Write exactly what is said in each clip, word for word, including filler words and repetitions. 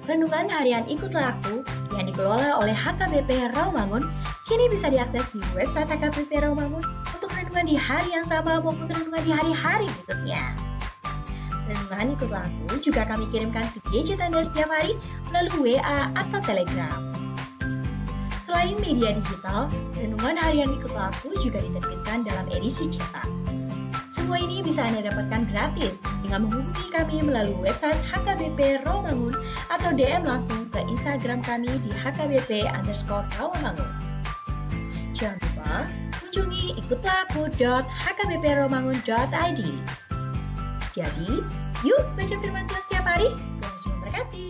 Renungan harian Ikutlah Aku yang dikelola oleh H K B P Rawamangun kini bisa diakses di website H K B P Rawamangun untuk renungan di hari yang sama maupun renungan di hari-hari berikutnya. Renungan Ikutlah Aku juga kami kirimkan via gadget Anda setiap hari melalui W A atau Telegram. Selain media digital, renungan harian Ikutlah Aku juga diterbitkan dalam edisi cetak. Semua ini bisa Anda dapatkan gratis dengan menghubungi kami melalui website H K B P Rawamangun atau D M langsung ke Instagram kami di H K B P underscore Rawamangun. Jangan lupa kunjungi ikutlah aku dot H K B P rawamangun dot I D. Jadi, yuk baca firman Tuhan setiap hari. Tuhan Yesus memberkati.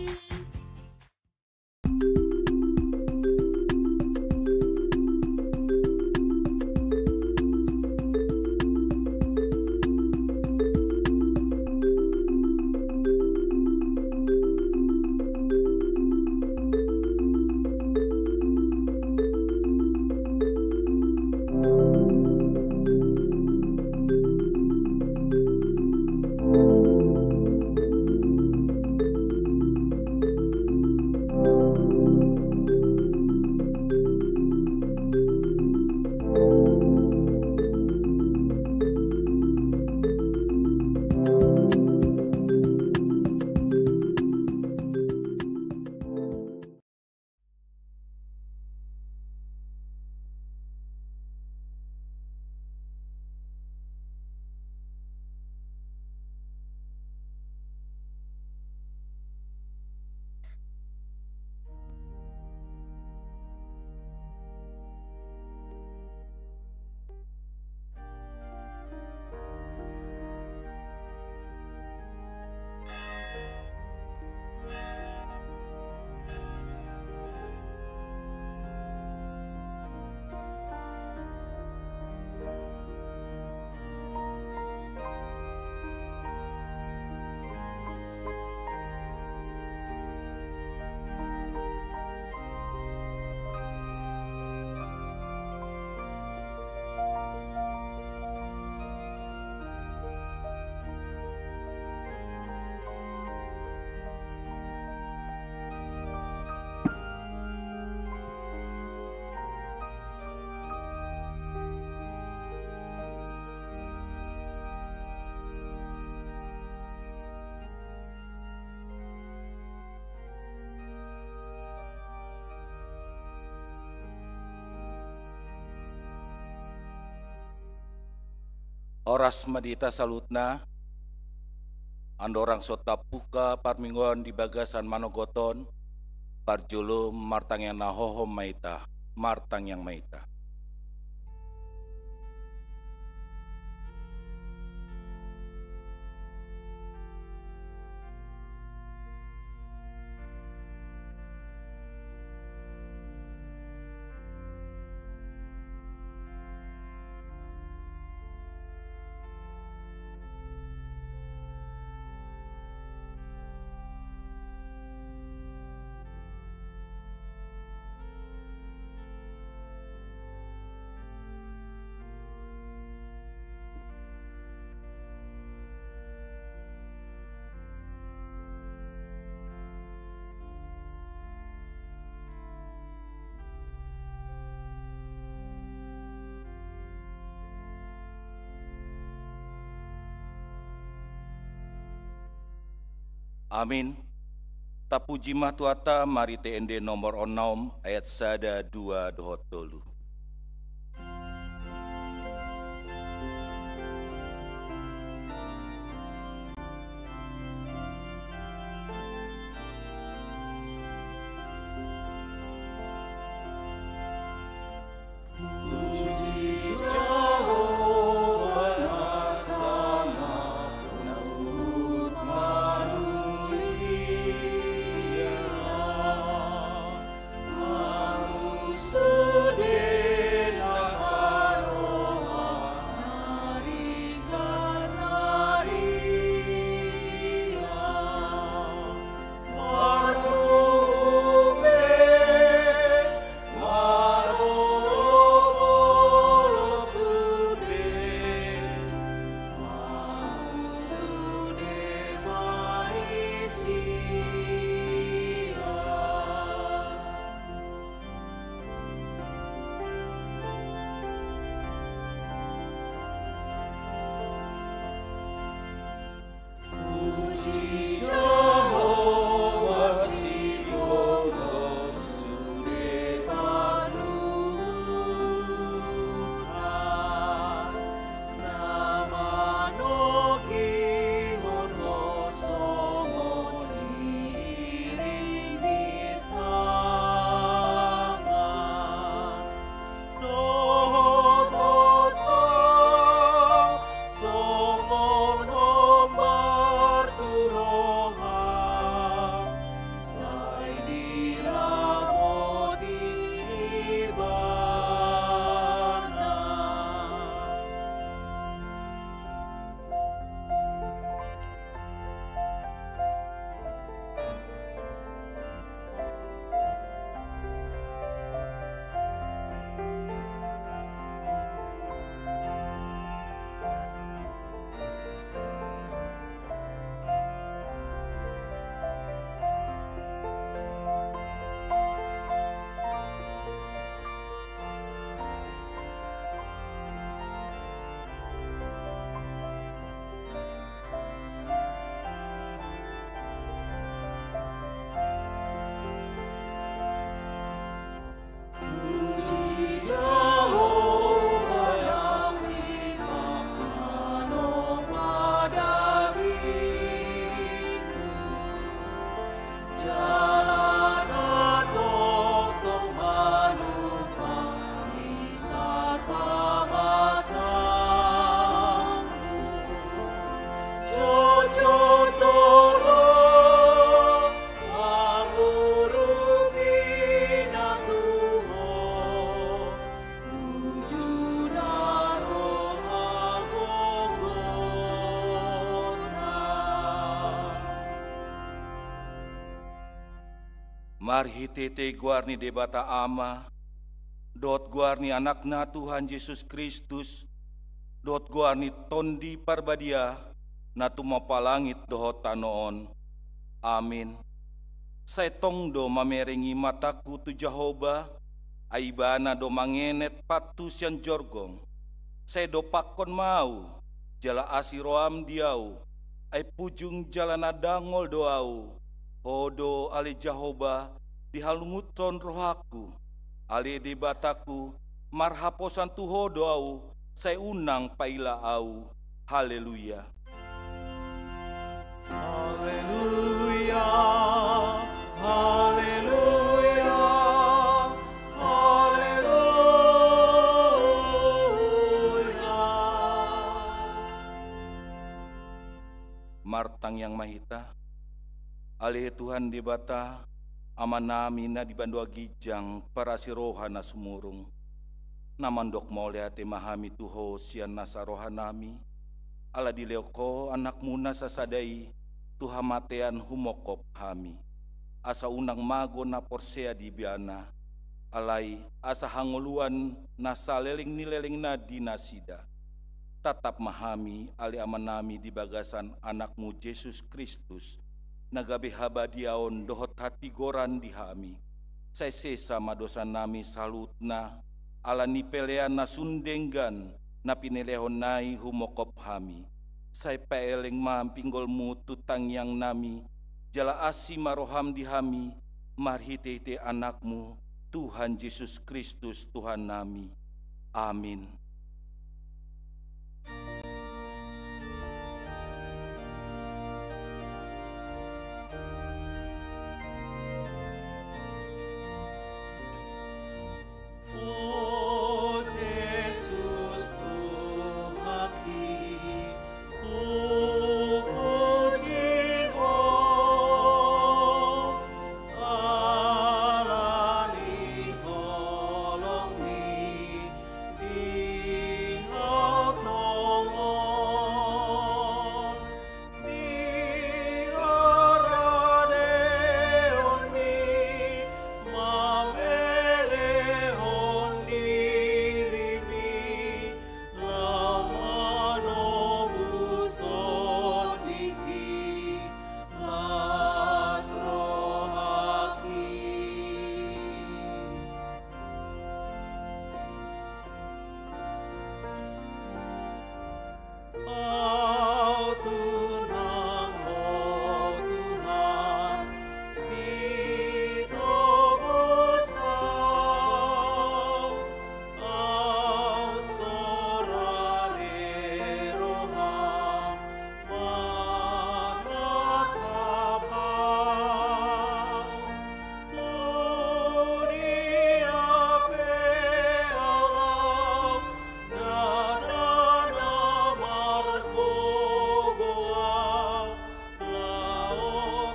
Horas ma di hita saluhutna. Andorang so tapungka parmingguon di bagasan manogot on, parjolo martangiang na hohom ma hita, martangiang ma hita. Amin. Tapuji ma Tuhanta marhite Ende nomor onom ayat sada, dua dohot tolu. Marhitehite goar ni Debata Ama, dohot goar ni Anakna Tuhan Jesus Kristus, dohot goar ni Tondi Parbadia, na tumompa langit dohot tano on. Amin. Sai tong do mamerengi matangku tu Jahowa, ai Ibana do mangenet pat tu sian jorgong. Sai dompakkon ma ahu, jala asi roham di ahu, ai pujung jala na dangol do ahu. Ho do ale Jahowa, dihalunguthon rohangku. Ale Debatangku, marhaposan tu Ho do ahu, sai unang paila ahu. Haleluya. Haleluya, haleluya, haleluya. Martangiang ma hita. Ale Tuhan Debata, Amanami na di banua ginjang, parasi roha na sumurung. Na mandok mauliate ma hami tu Ho sian nasa rohanami, ala dilehon Ho Anakmuna sasada i tu hamatean humongkop hami. Asa unang mago na porsea di Ibana, alai asa hangoluan na saleleng ni lelengna di nasida. Tatap ma hami, ale Amanami, di bagasan Anakmu Jesus Kristus, na gabe habadiaon dohot hatigoran di hami. Sai sesa ma dosanami saluhutna, ala ni pelean na sun denggan na pinelehonna i humongkop hami. Sai paeleng ma pinggolmu tu tangiangnami, jala asi ma roham di hami, marhitehite Anakmu, Tuhan Jesus Kristus, Tuhannami. Amin. O Jesus, Tuhanki, hupuji Ho, ala ni holongMi di hau tongon. Di haradeonMi mamelehon diriMi, laho manobushon tingki las rohangki. Aut unang Ho Tuhan sitobus Ham, aut so rade roham manatap Ham. Tu dia pe Au lam, ndada na margogoan, laho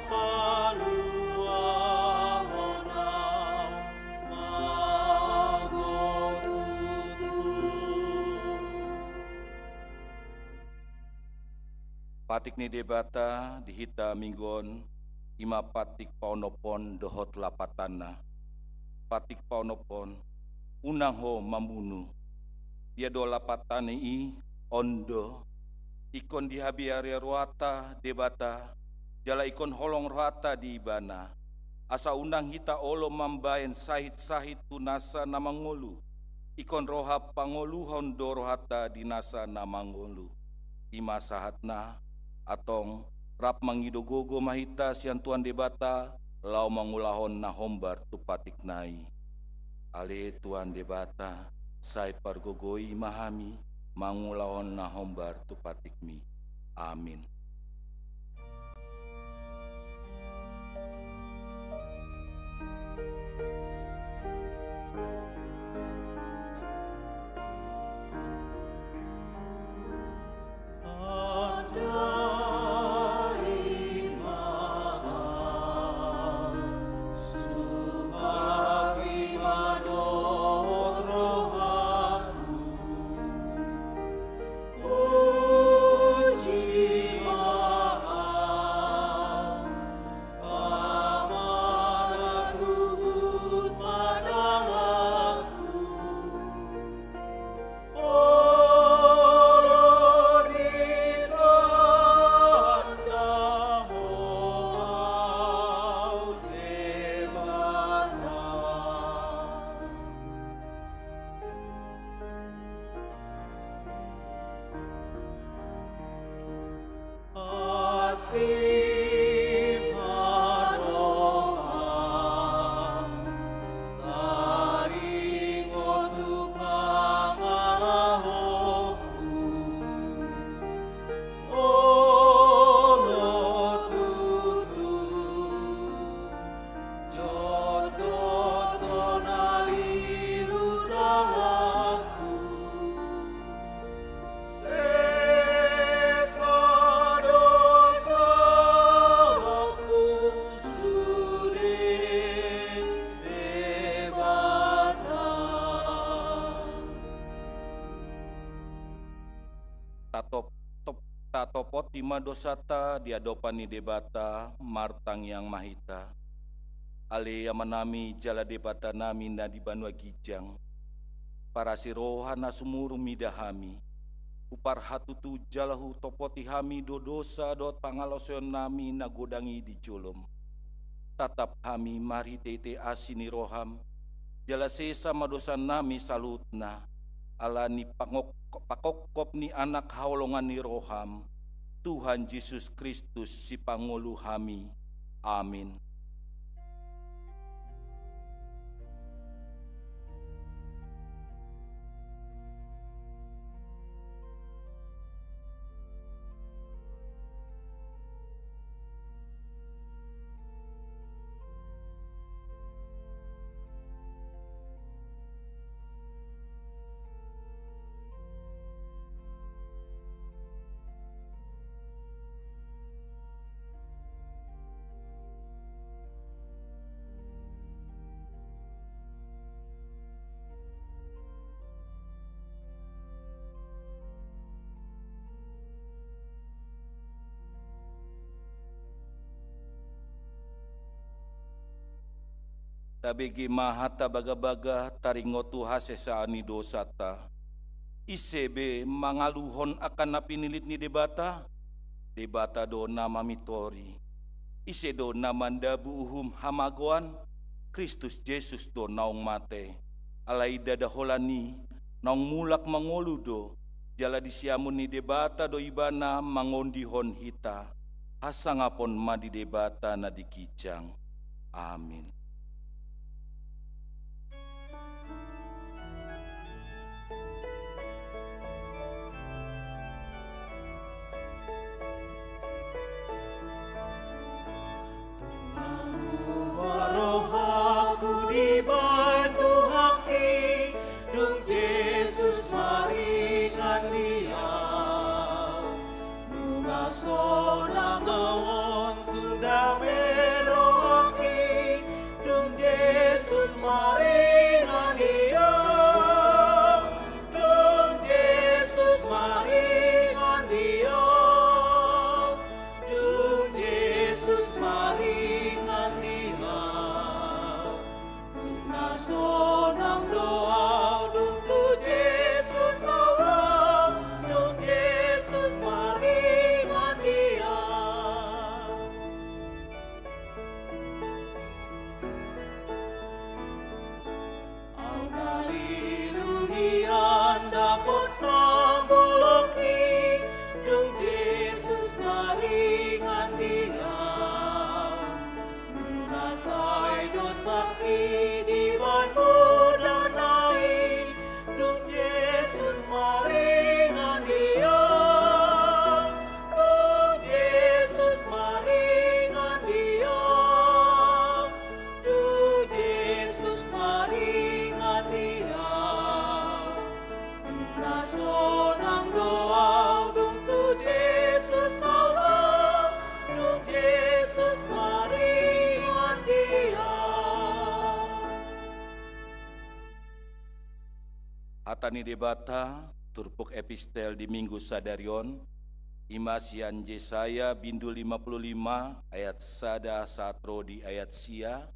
paluahon Au mago tutu. Patik ni Debata di hita Minggu on, i ma patik paonomhon dohot lapatanna. Patik paonomhon, unang ho mamunu. Ia do lapatan ni i on do, ingkon dihabiari rohanta Debata, jala ingkon holong rohanta di Ibana. Asa unang hita olo mambahen sahit-sahit tu nasa na mangolu. Ingkon roha pangoluhon do rohanta di nasa na mangolu. I ma sahatna, antong, rap mangido gogo ma hita sian Tuhan Debata, laho mangulahon na hombar tu patikna i. Ale Tuhan Debata, sai pargogoi ma hami, mangulahon na hombar tu patikMi. Amin. Pamaratuhut ma dalanku, olo di tanda Ho au Debata. Asi ma roham, taringot tu pangalahoku, olo tutu. Jotjot do na lilu dalanku, sesa dosaku sude Debata. Tatop-, top-, tatopoti ma dosanta di adopan ni Debata, martangiang ma hita. Ale Amanami jala Debatanami na di banua ginjang, parasi roha na sumurung mida hami, huparhatutu jala hutopoti hami do dosa dohot pangalaosionami na godang i di jolom. Tatap hami marhitehite asi ni roham, jala sesa ma dosanami saluhutna, ala ni pangok-, pangkophop ni Anak haholongan ni roham, Tuhan Jesus Kristus, Sipangolu hami, Amin. Tabege ma hata bagabaga taringot tu hasesaan ni dosanta. Ise be mangaluhon angka na pinillit ni Debata? Debata do na mamintori. Ise do na mandabu uhum hamagoan? Kristus Jesus do naung mate. Alai ndada holan i, naung mulak mangolu do, jala di siamun ni Debata do Ibana mangondihon hita. Hasangapon ma di Debata na di ginjang. Amin. Tung mamuhor rohaku dibahen Tuhanki, dung Jesus maringan di ahu. Nunga sonang do ahu on, tung dame rohangki, dung Jesus maringan di ahu. Dung Jesus maringan di ahu. Dung Jesus maringan di ahu. Tung na sonang do ahu, dung tu Jesus ahu laho, dung Jesus maringan di ahu. Ahu na lilu hian dapot sambolongki, dung Jesus maringan di ahu. Nunga sai dosangki dibahen mudar na i, dung Jesus maringan di ahu. Dung Jesus maringan di ahu. Dung Jesus maringan di ahu. Tung na sonang do ahu, dung tu Jesus ahu laho, dung Jesus maringan di ahu. Hata ni Debata, turpuk epistel di Minggu sadari on, i ma sian Jesaya bindu lima pulu lima ayat sada sahat ro di ayat sia.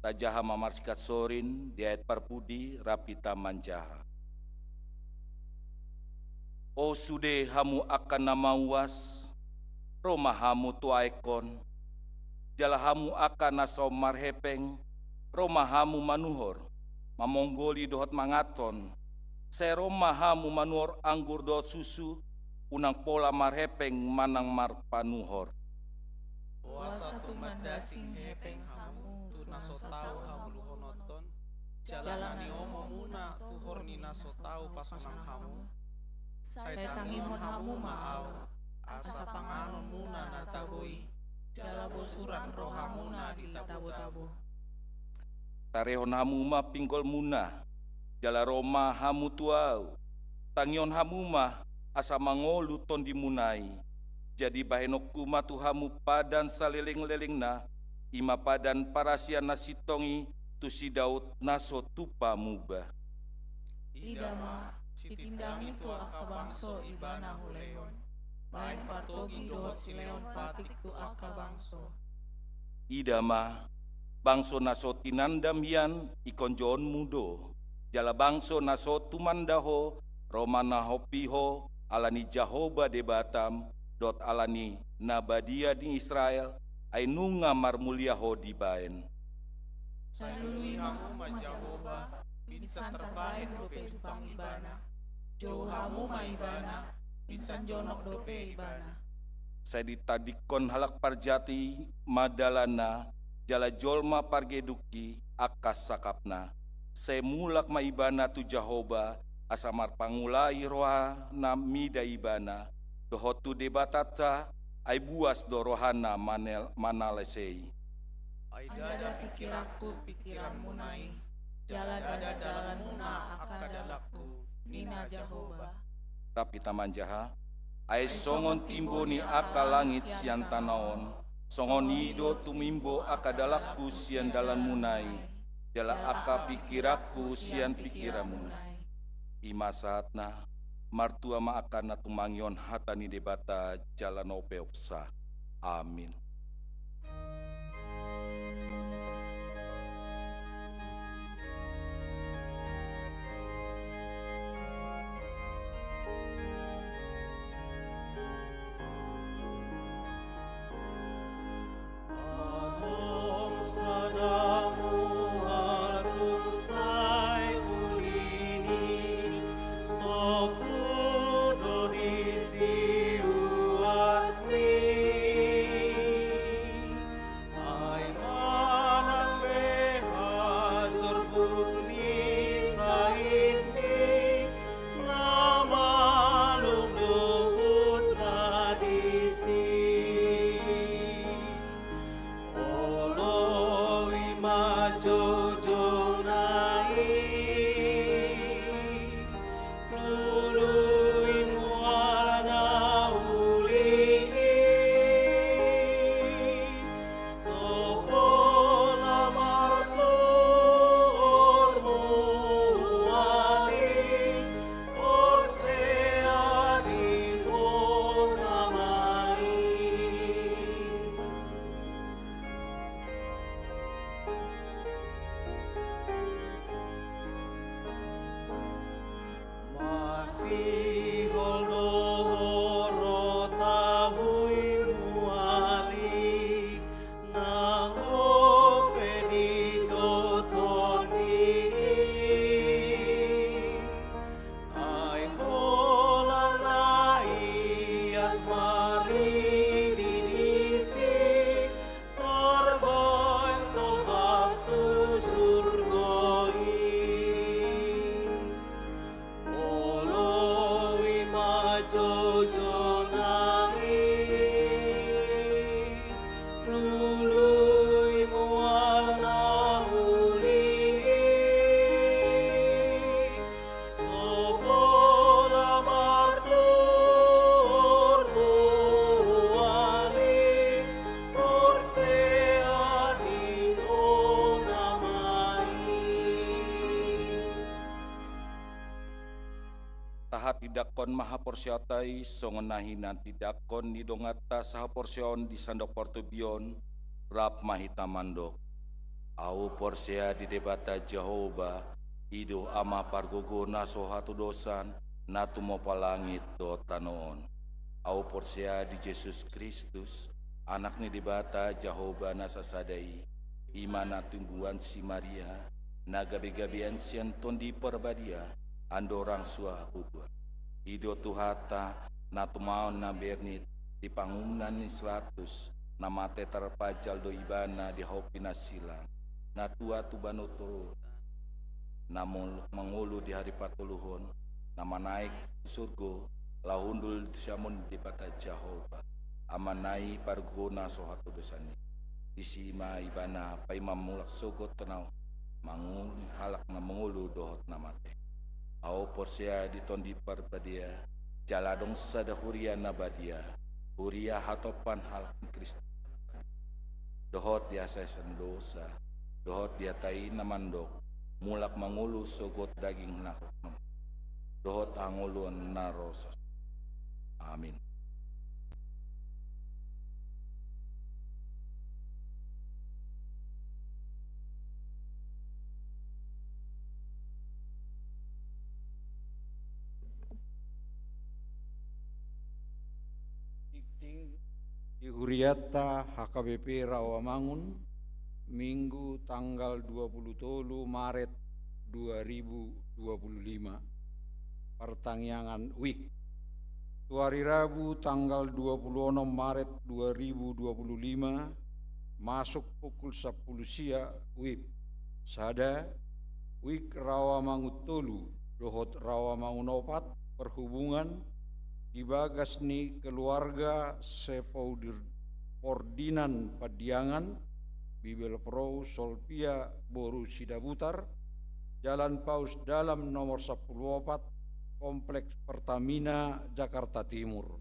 Tajaha ma marsikat sorin di ayat parpudi rap hita manjaha. O sude hamu angka na mauas, ro ma hamu tu aek on. Jala hamu angka na so marhepeng, ro ma hamu manuhor, mamonggoli dohot manganhon. Sai ro ma hamu manuhor anggur dohot susu, unang pola marhepeng manang marpanuhor. Boasa tung mandasing hepeng hamu tu na so tau hauluhononhon, jala na niomo muna tuhor ni na so tau pasonang hamu? Sai tangihon hamu ma ahu, asa panganon muna na tabo i, jala bosuran roha muna di tabo-tabo. Tarehon hamu ma pinggol muna, jala ro ma hamu tu ahu. Tangihon hamu ma, asa mangolu tondi muna i. Jadi bahenonku ma tu hamu padan saleleng-lelengna, i ma padan parasian na sintong i tu si Daud na so tupa muba. Ida ma, sitindangi tu angka bangso ibana hulehon, bahen partogi dohot sileon patik tu angka bangso. Ida ma, bangso na so tinandam hian ingkon joonmu do, jala bangso na so tumanda ho, ro manahompi ho, ala ni Jahoba Debatam, dohot ala ni na badia ni Israel, ai nunga marmulia ho dibahen. Sai lului hamu ma Jahoba, binsan tarbahen dope jumpang ibana. Jou hamu ma ibana, binsan jonok dope ibana. Sai ditadingkon halak parjati ma dalanna, jala jolma pargedungki angka sangkapna. Sai mulak ma ibana tu Jahowa, asa marpangula i rohana mida ibana, dohot tu Debatanta, ai buas do rohana manel-, manalesei. Ai ndada pingkiranku pingkiranmuna i, jala ndada dalanmuna angka dalanku, ninna Jahowa. Tapi tamanjaha, ai songon timbo ni angka langit sian tano on, songon i do tumimbo angka dalanku sian dalanmuna i, jala angka pingkiranku sian pingkiranmuna i. I ma sahatna. Martua ma angka na tumangihon hata ni Debata jala na umpeopsa. Amin. Adong sada mual tu sai uli ni somput do disi uasni. Ai manang be hajorbut ni saitni, na malum do huta disi. Olo i ma joujou na i, lului mual na uli i. So pola martuhor mual i, porsea di hona ma i. Masihol do ho ro tahui mual i, nang dope dijou Tondi i. Ai holan na ias maridi disi, tarbaen tolhas tu surgo i. Olo i ma joujou na i, lului mual na uli i. So pola martuhor mual i, porsea di hona ma i. Tahatindangkon ma haporseaonta i songon na hinatindangkon ni donganta sahaporseaon di sandok partondion. Rap ma hita mandok. Ahu porsea di Debata Jahowa, i do Ama pargogo na so hatodosan, na tumompa langit dohot tano on. Ahu porsea di Jesus Kristus, Anak ni Debata Jahowa na sasada i, i ma na tinubuan si Maria, na gabegabean sian Tondi Parbadia, andorang suah hubuan. I do Tuhanta, na tumaon na bernit, di pangungunan ni si Pilatus, na mate tarpajal do ibana di hau pinansilang, na tua tu banua toru, na molo-, mangolu di ari patoluhon, na manaek tu surgo, laho hundul di siamun ni Debata Jahowa, Amana i pargogo na so hatodosan i. Disi ma ibana paima mulak sogot tu tano, mangulahon halak na mangolu dohot na mate. Ahu porsea di Tondi Parbadia, jala adong sada huria na badia, huria hatompa halak ni Kristus, dohot di hasaesan dosa, dohot di hata i na mandok, mulak mangolu sogot daging na, dohot hangoluan na ro so. Amin. Tingting di hurianta H K B P Rawamangun, Minggu tanggal dua puluh tolu Maret dua ribu dua puluh lima, partangiangan wijk. Tu ari Rabu tanggal dua puluh enam Maret dua ribu dua puluh lima, masuk pukul sampulu sia WIB. Sada, WIB Rawamangun tolu dohot Rawamangun opat, perhubungan, di bagas ni keluarga Sepoudir-, Pordinan Pandiangan, Bibelvrouw Solvia boru Sidabutar, Jalan Paus Dalam nomor sampulu opat, Kompleks Pertamina, Jakarta Timur.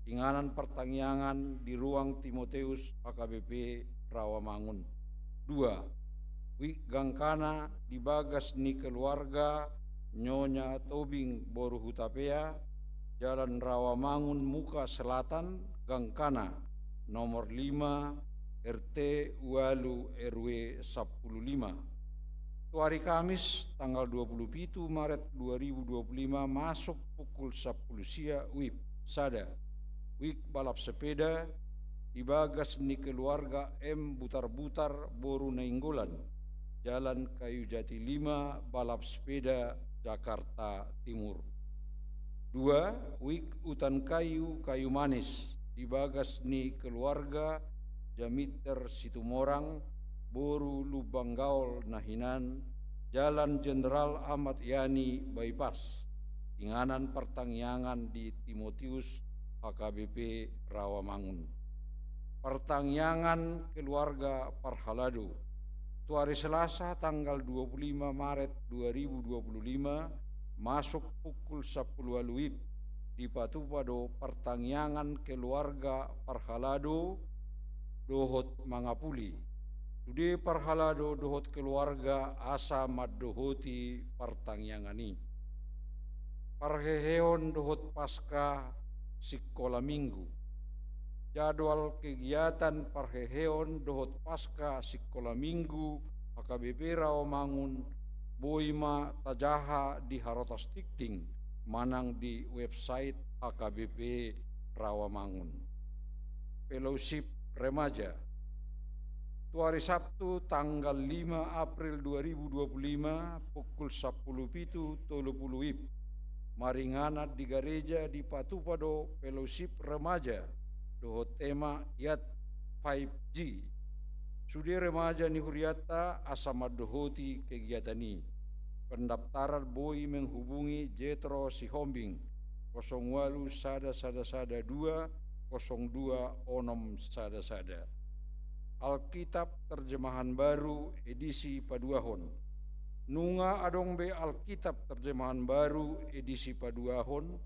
Inganan partangiangan di ruang Timoteus H K B P Rawamangun. Dua, WIB Gangkana di bagas ni keluarga Nyonya Tobing boru Hutapea, Jalan Rawamangun Muka Selatan, Gangkana, nomor lima, R T ualu, R W sampulu lima. Tu ari Kamis, tanggal dua puluh pitu Maret dua ribu dua puluh lima, masuk pukul sampulu sia WIB. Sada, WIB balap sepeda di bagas ni keluarga M Butar-Butar boru Nainggolan, Jalan Kayu Jati lima, balap sepeda, Jakarta Timur. Dua, WIB utan kayu, kayu manis, di bagas ni keluarga Jaminter Situmorang boru Lumban Gaol na hinan, Jalan Jenderal Ahmad Yani, Bypass. Inganan partangiangan di Timotius H K B P Rawamangun. Partangiangan keluarga parhalado. Tu ari Selasa tanggal dua puluh lima Maret dua ribu dua puluh lima, masuk pukul sampulu ualu WIB, dipatupa do partangiangan keluarga parhalado dohot mangapuli. Sude parhalado dohot keluarga asa mandohoti partangiangan i. Parheheon dohot Paska sikola Minggu. Jadwal kegiatan parheheon dohot Paska sikola Minggu H K B P Rawamangun boi ma tajaha di harotas tingting manang di website H K B P Rawamangun. Fellowship Remaja. Tu ari Sabtu tanggal lima April dua ribu dua puluh lima, pukul sampulu pitu tolu pulu WIB, maringanan di gareja dipatupa do Fellowship Remaja dohot tema Yacht five G. Sude remaja ni hurianta asa mandohoti kegiatan i. Pendaftaran boi menghubungi Jetro Sihombing, kosong ualu sada sada sada dua, kosong dua onom sada sada. Alkitab terjemahan baru edisi paduahon. Nunga adong be Alkitab terjemahan baru edisi paduahon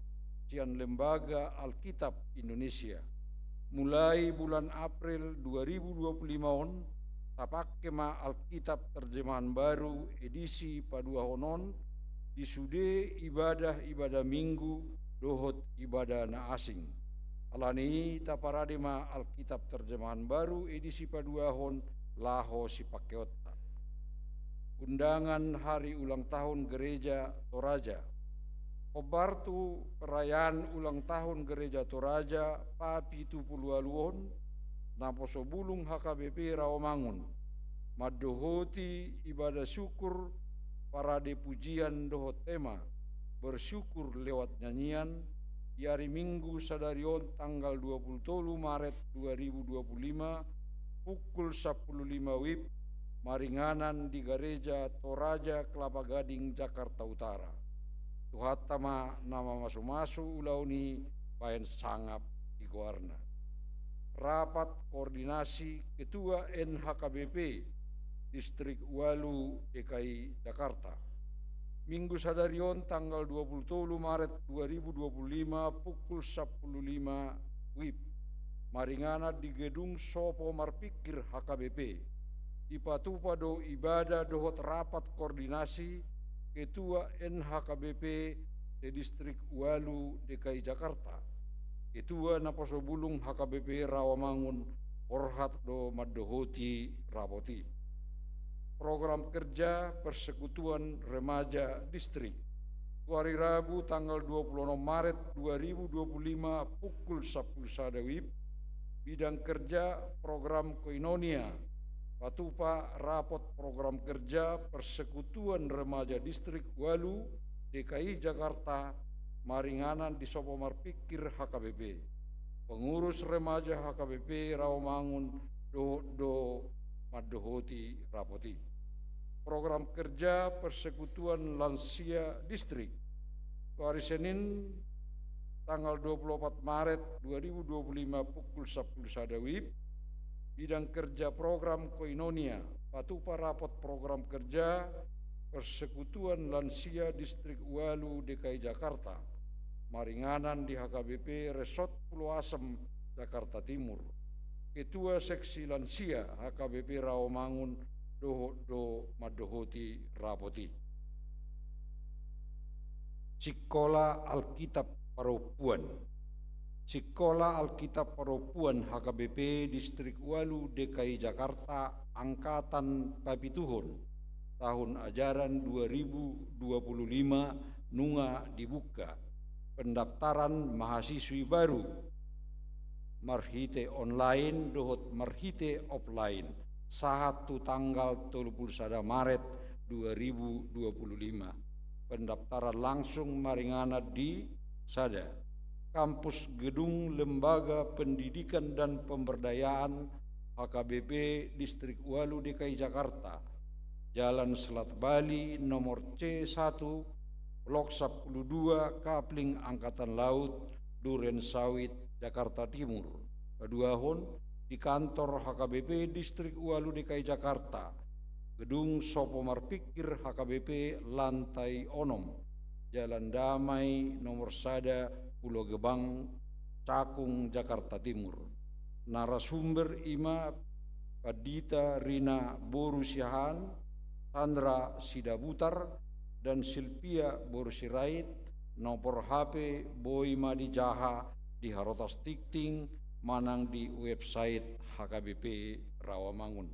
sian Lembaga Alkitab Indonesia. Mulai bulan April dua ribu dua puluh lima on, tapake ma Alkitab terjemahan baru edisi paduahon on di sude ibadah-ibadah Minggu dohot ibadah na asing. Alani i taparade ma Alkitab terjemahan baru edisi paduahon laho sipangkeonta. Undangan hari ulang tahun Gereja Toraja. Hombar tu perayaan ulang tahun Gereja Toraja papitu pulu ualu on, naposo bulung H K B P Rawamangun, mandohoti ibadah syukur, parade pujian dohot tema bersyukur lewat nyanyian, di ari Minggu sadari on tanggal dua pulu tolu Maret dua ribu dua pulu lima, pukul sampulu lima WIB, maringanan di Gareja Toraja Kelapa Gading, Jakarta Utara. Tuhanta ma na mamasumasu ulaon i baen sangap di goarna. Rapat koordinasi ketua N H K B P Distrik ualu D K I Jakarta. Minggu sadari on tanggal dua pulu tolu Maret dua ribu dua pulu lima pukul sampulu lima WIB, maringanan di Gedung Sopo Marpikir H K B P. Dipatupa do ibadah dohot rapat koordinasi ketua N H K B P se-Distrik ualu D K I Jakarta. Ketua naposo bulung H K B P Rawamangun borhat do mandohoti rapot i. Program kerja Persekutuan Remaja Distrik. Tu ari Rabu tanggal dua pulu onom Maret dua ribu dua pulu lima pukul sampulu sada WIB, bidang kerja program koinonia patupa rapot program kerja Persekutuan Remaja Distrik ualu D K I Jakarta maringanan di Sopo Marpikir H K B P. Pengurus remaja H K B P Rawamangun dohot do mandohoti rapot i. Program kerja Persekutuan Lansia Distrik. Tu ari Senin, tanggal dua puluh opat Maret dua ribu dua puluh lima, pukul sampulu sada WIB, bidang kerja program koinonia, patupa rapot program kerja Persekutuan Lansia Distrik Ualu D K I Jakarta, maringanan di H K B P Resort Pulo Asem, Jakarta Timur. Ketua Seksi Lansia H K B P Rawamangun dohot do mandohoti rapot i. Sikola Alkitab Parompuan. Sikola Alkitab Parompuan H K B P Distrik Ualu D K I Jakarta angkatan papituhon tahun ajaran dua ribu dua puluh lima nunga dibuka. Pendaftaran mahasiswi baru marhite online dohot marhite offline sahat tu tanggal tolu puluh sada Maret dua ribu dua puluh lima. Pendaftaran langsung maringanan di sada, Kampus Gedung Lembaga Pendidikan dan Pemberdayaan H K B P Distrik Ualu D K I Jakarta, Jalan Selat Bali nomor C satu, blok sampulu dua, Kapling Angkatan Laut, Duren Sawit, Jakarta Timur. Paduahon, di kantor H K B P Distrik Ualu D K I Jakarta, Gedung Sopo Marpikir H K B P, lantai onom, Jalan Damai nomor sada, Pulo Gebang, Cakung, Jakarta Timur. Narasumber i ma Pandita Rina boru Siahaan, Sandra Sidabutar, dan Silvia boru Sirait. Nomor H P boi ma dijaha di harotas tingting manang di website H K B P Rawamangun.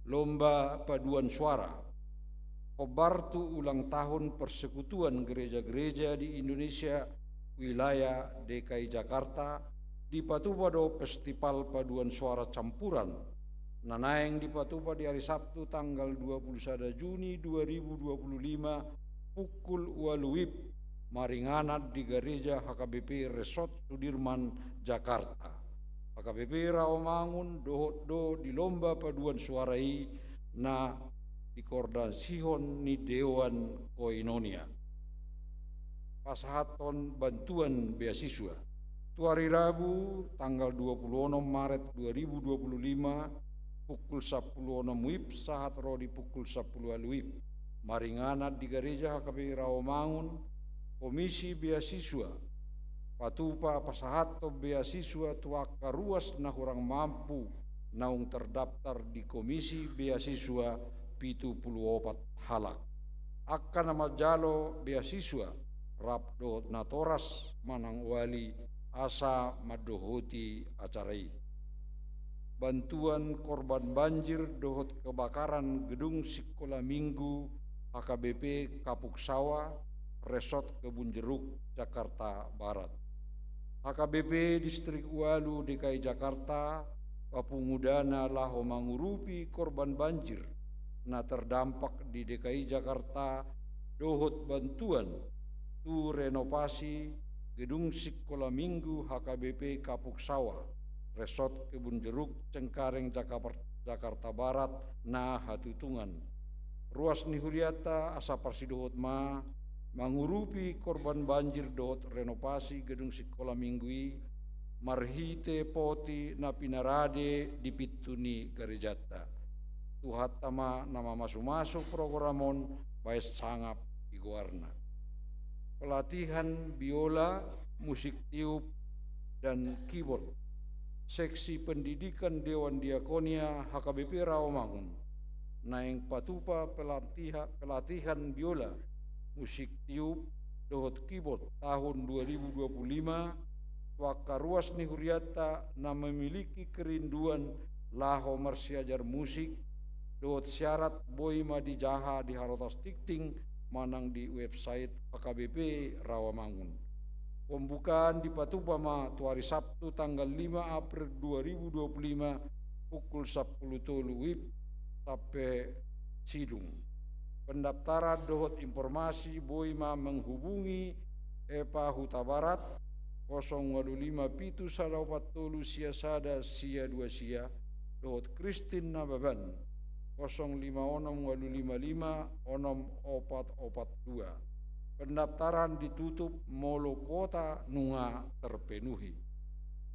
Lomba paduan suara. Hombar tu ulang tahun Persekutuan Gereja-Gereja di Indonesia, wilayah D K I Jakarta, dipatupa do festival paduan suara campuran na naeng dipatupa di ari Sabtu tanggal dua puluh sada Juni dua ribu dua puluh lima, pukul ualu WIB, maringanan di Gareja H K B P Resort Sudirman, Jakarta. H K B P Rawamangun dohot do di lomba paduan suara i na dikoordinasihon ni Dewan Koinonia. Pasahathon bantuan beasiswa. Tu ari Rabu, tanggal dua puluh onom Maret dua ribu dua puluh lima, pukul sampulu onom WIB sahat ro di pukul sampulu ualu WIB, maringanan di Gareja H K B P Rawamangun, Komisi Beasiswa patupa pasahathon beasiswa tu angka ruas na hurang mampu naung terdaftar di Komisi Beasiswa, pitu pulu opat halak. Angka na manjalo beasiswa rap dohot natoras manang wali asa mandohoti acara i. Bantuan korban banjir dohot kebakaran gedung Sikola Minggu H K B P Kapuk Sawah, Resort Kebun Jeruk, Jakarta Barat. H K B P Distrik Ualu D K I Jakarta papungu dana laho mangurupi korban banjir na terdampak di D K I Jakarta dohot bantuan tu renovasi gedung Sikola Minggu H K B P Kapuk Sawah, Resort Kebun Jeruk, Cengkareng, Jakapar-, Jakarta Barat na hatutungan. Ruas ni hurianta asa parsidohot ma mangurupi korban banjir dohot renovasi gedung Sikola Minggu i marhite poti na pinarade di pintu ni garejanta. Tuhanta ma na mamasumasu program on baen sangap di goarna. Pelatihan biola, musik tiup, dan keyboard. Seksi Pendidikan Dewan Diakonia H K B P Rawamangun naeng patupa pelatiha-, pelatihan biola, musik tiup, dohot keyboard tahun dua ribu dua puluh lima tu angka ruas ni hurianta na memiliki kerinduan laho marsiajar musik, dohot syarat boi ma dijaha di harotas tingting manang di website H K B P Rawamangun. Pembukaan dipatupa ma tu ari Sabtu tanggal lima April dua ribu dua puluh lima, pukul sampulu tolu WIB sampe sidung. Pendaftaran dohot informasi boi ma menghubungi Epa Hutabarat, kosong ualu lima pitu sada opat tolu sia sada sia dua sia, dohot Kristin Nababan, kosong lima onom ualu lima lima onom opat opat dua. Pendaftaran ditutup molo kuota nunga terpenuhi.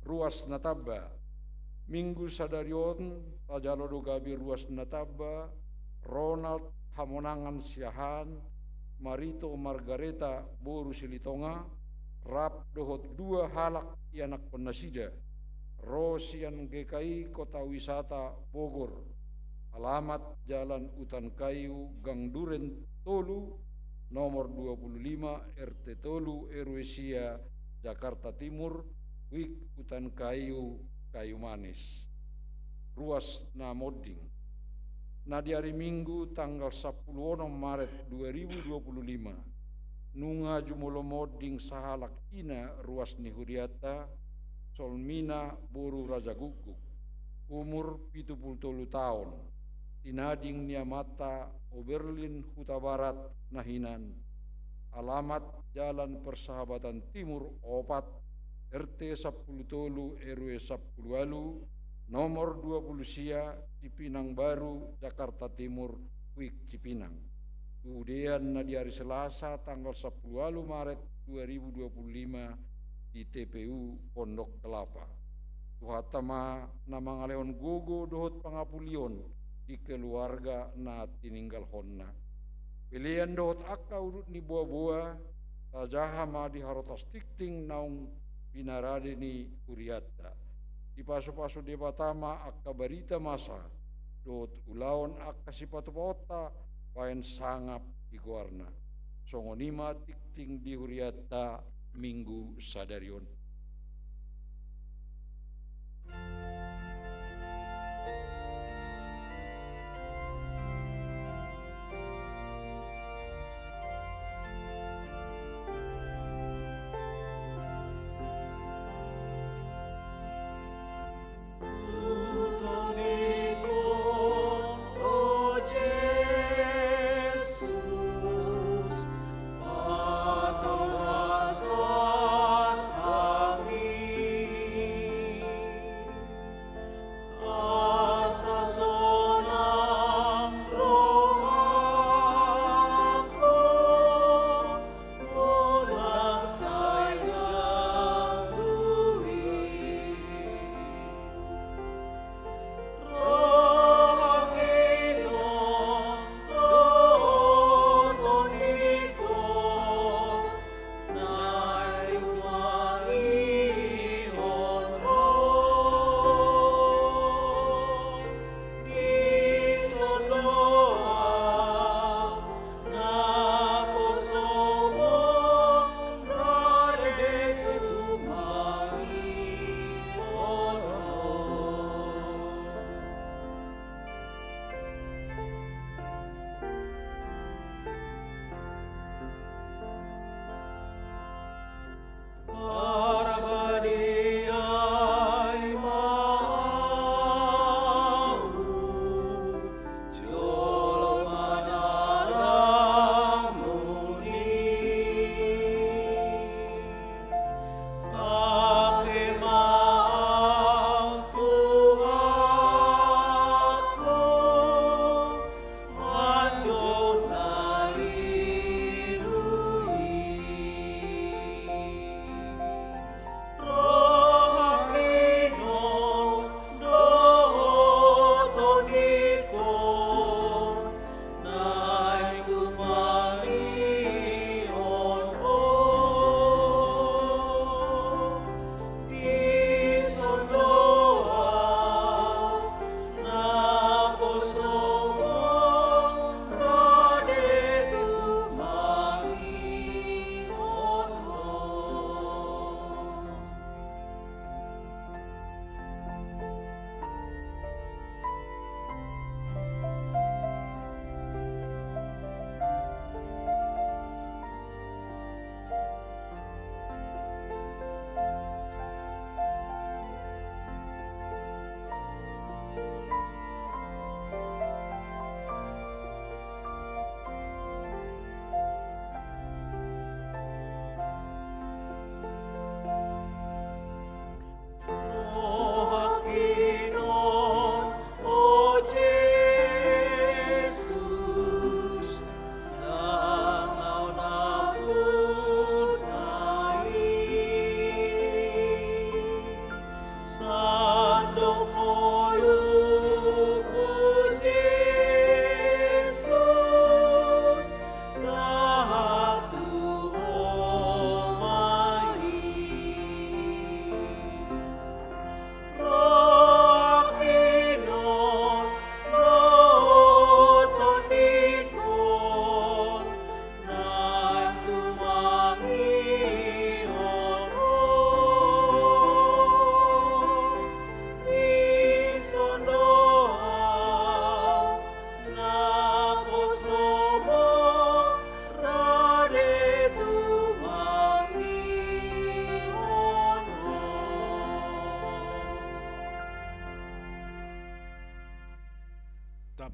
Ruas na tamba. Minggu sadari on, tajalo do gabe ruas na tamba, Ronald Hamonangan Siahaan, Marito Margareta boru Silitonga, rap dohot dua halak ianakkon nasida, ro sian G K I Kota Wisata Bogor. Alamat Jalan Utan Kayu, Gang Duren tolu, nomor dua puluh lima, R T tolu, R W sia, Jakarta Timur, Wik Utan Kayu, Kayu Manis. Ruas na monding. Na di ari Minggu tanggal sampulu onom Maret dua ribu dua puluh lima, nunga jumolo monding sahalak ina ruas ni hurianta, Solmina boru Rajagukguk, umur pitu pulu tolu taon, tinading ni amanta Oberlin Hutabarat na hinan. Alamat Jalan Persahabatan Timur opat, R T sampulu tolu, R W sampulu ualu, nomor dua puluh sia, Cipinang Baru, Jakarta Timur, Wik Cipinang. Udean na di ari Selasa tanggal sampulu ualu Maret dua ribu dua puluh lima di T P U Pondok Kelapa. Tuhanta ma na mangalehon gogo dohot pangapulion di keluarga na tininggalhonna. Pelean dohot angka udut ni boaboa, tajaha ma di harotas tingting naung pinarade ni hurianta. Dipasupasu Debata ma angka barita masa, dohot ulaon angka sipatupaonta, baen sangap di goarna. Songon i ma tingting di hurianta Minggu sadari on.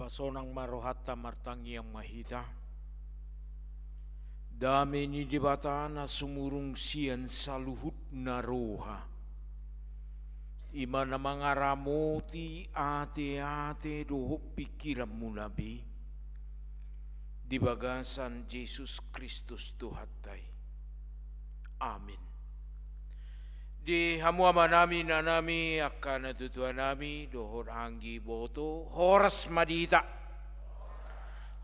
Sonang ma rohanta, martangiang ma hita. Dame ni Debata na sumurung sian saluhutna roha, i ma na mangaramoti ateate dohot pingkiranmuna be, di bagasan Jesus Kristus Tuhanta i. Amin. Di hamu amanami, inanami, angka natuatuanami dohot anggi boto, horas ma di hita.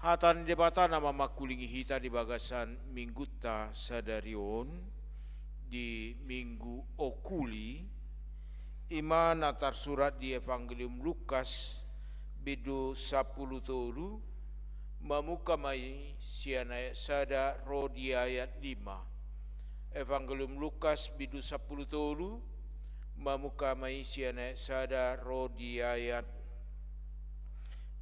Hata ni Debata na mamangkulingi hita di bagasan minggunta sadari on, di Minggu Okuli, i ma na tarsurat di Evangelium Lukas, bindu sampulu tolu, mamungka ma i sian ayat sada ro di ayat lima. Evangelium Lukas bindu sampulu tolu, mamungka ma i sian ayat sada ro di ayat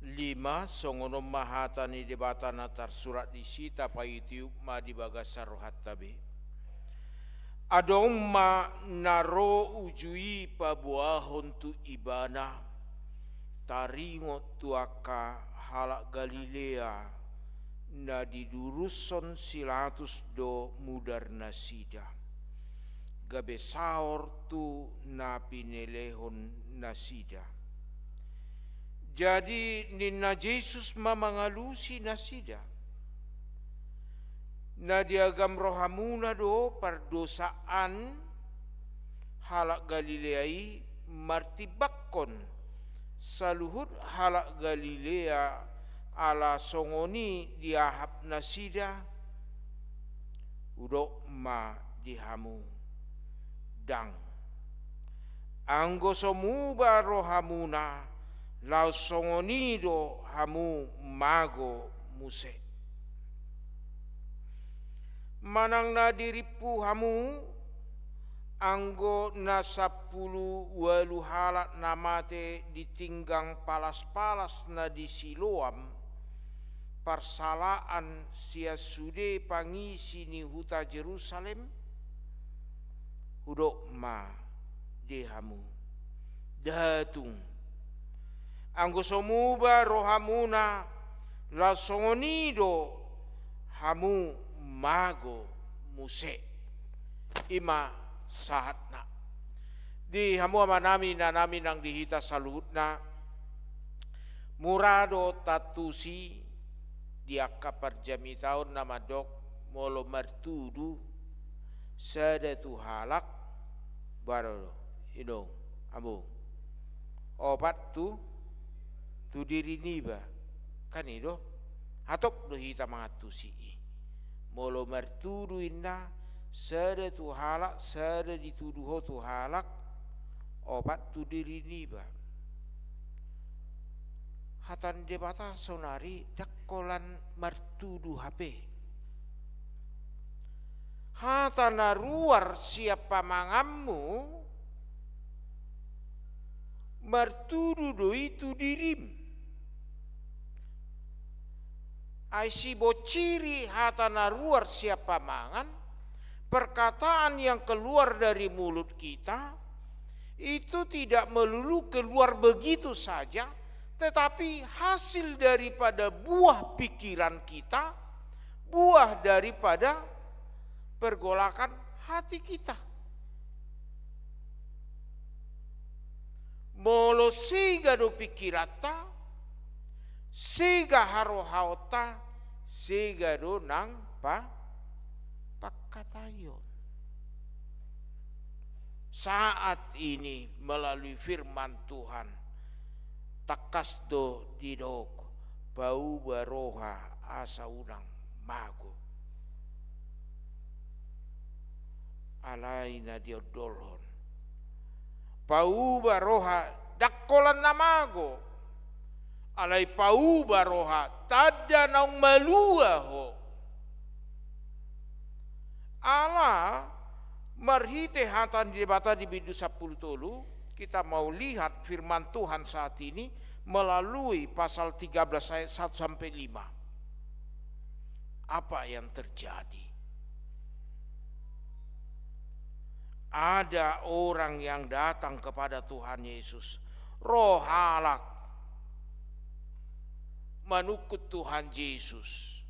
lima, songon on ma hata ni Debata na tarsurat disi, tapaihutihut ma di bagasan rohanta be. Adong ma na ro uju i paboahon tu ibana, taringot tu angka halak Galilea na didurushon si Pilatus do mudarnasida, gabe saor tu na pinelehon nasida. Jadi ninna Jesus ma mangalusi nasida: Na diagam rohamuna do pardosaan halak Galilea i martimbangkon saluhut halak Galilea, ala songon i diahap nasida? Hudok ma di hamu: Ndang. Anggo so muba rohamuna, laos songon i do hamu mago muse. Manang na dirimpu hamu, anggo na sampulu ualu halak na mate di tinggang palaspalas na di Siloam, parsalaan sian sude pangisi ni huta Jerusalem? Hudok ma di hamu: Ndada tung. Anggo so muba rohamuna, laos songon i do hamu mago muse. I ma sahatna. Di hamu amanami, inanami nang di hita saluhutna, mura do taantusi di angka parjamitaon na mandok, molo martudu sada tu halak, boha do, inong, among, opat tu, tu diri niba. Kan i do? Hatop do hita mangantusi i. Molo martudu inna, sada tu halak, sada ditudu ho tu halak, opat tu diri niba. Hata ni Debata saonari ndang holan martudu hape. Hata na ruar sian pamanganmu, martudu do i tu dirim. Ai sibonciri hata na ruar sian pamangan, perkataan yang keluar dari mulut kita, itu tidak melulu keluar begitu saja, tetapi hasil daripada buah pikiran kita, buah daripada pergolakan hati kita. Molo sega do pikiranta, sega harohaonta, sega do nang pa-, pangkataion. Saat ini melalui firman Tuhan, tangkas do didok, pauba roha asa unang mago. Alai na diondolhon, pauba roha, ndang holan na mago. Alai pauba roha, tanda naung malua ho. Ala marhite hata ni Debata di bindu sampulu tolu, kita mau lihat firman Tuhan saat ini melalui pasal tiga belas ayat satu sampai lima. Apa yang terjadi? Ada orang yang datang kepada Tuhan Yesus. Ro halak. manungkun Tuhan Jesus.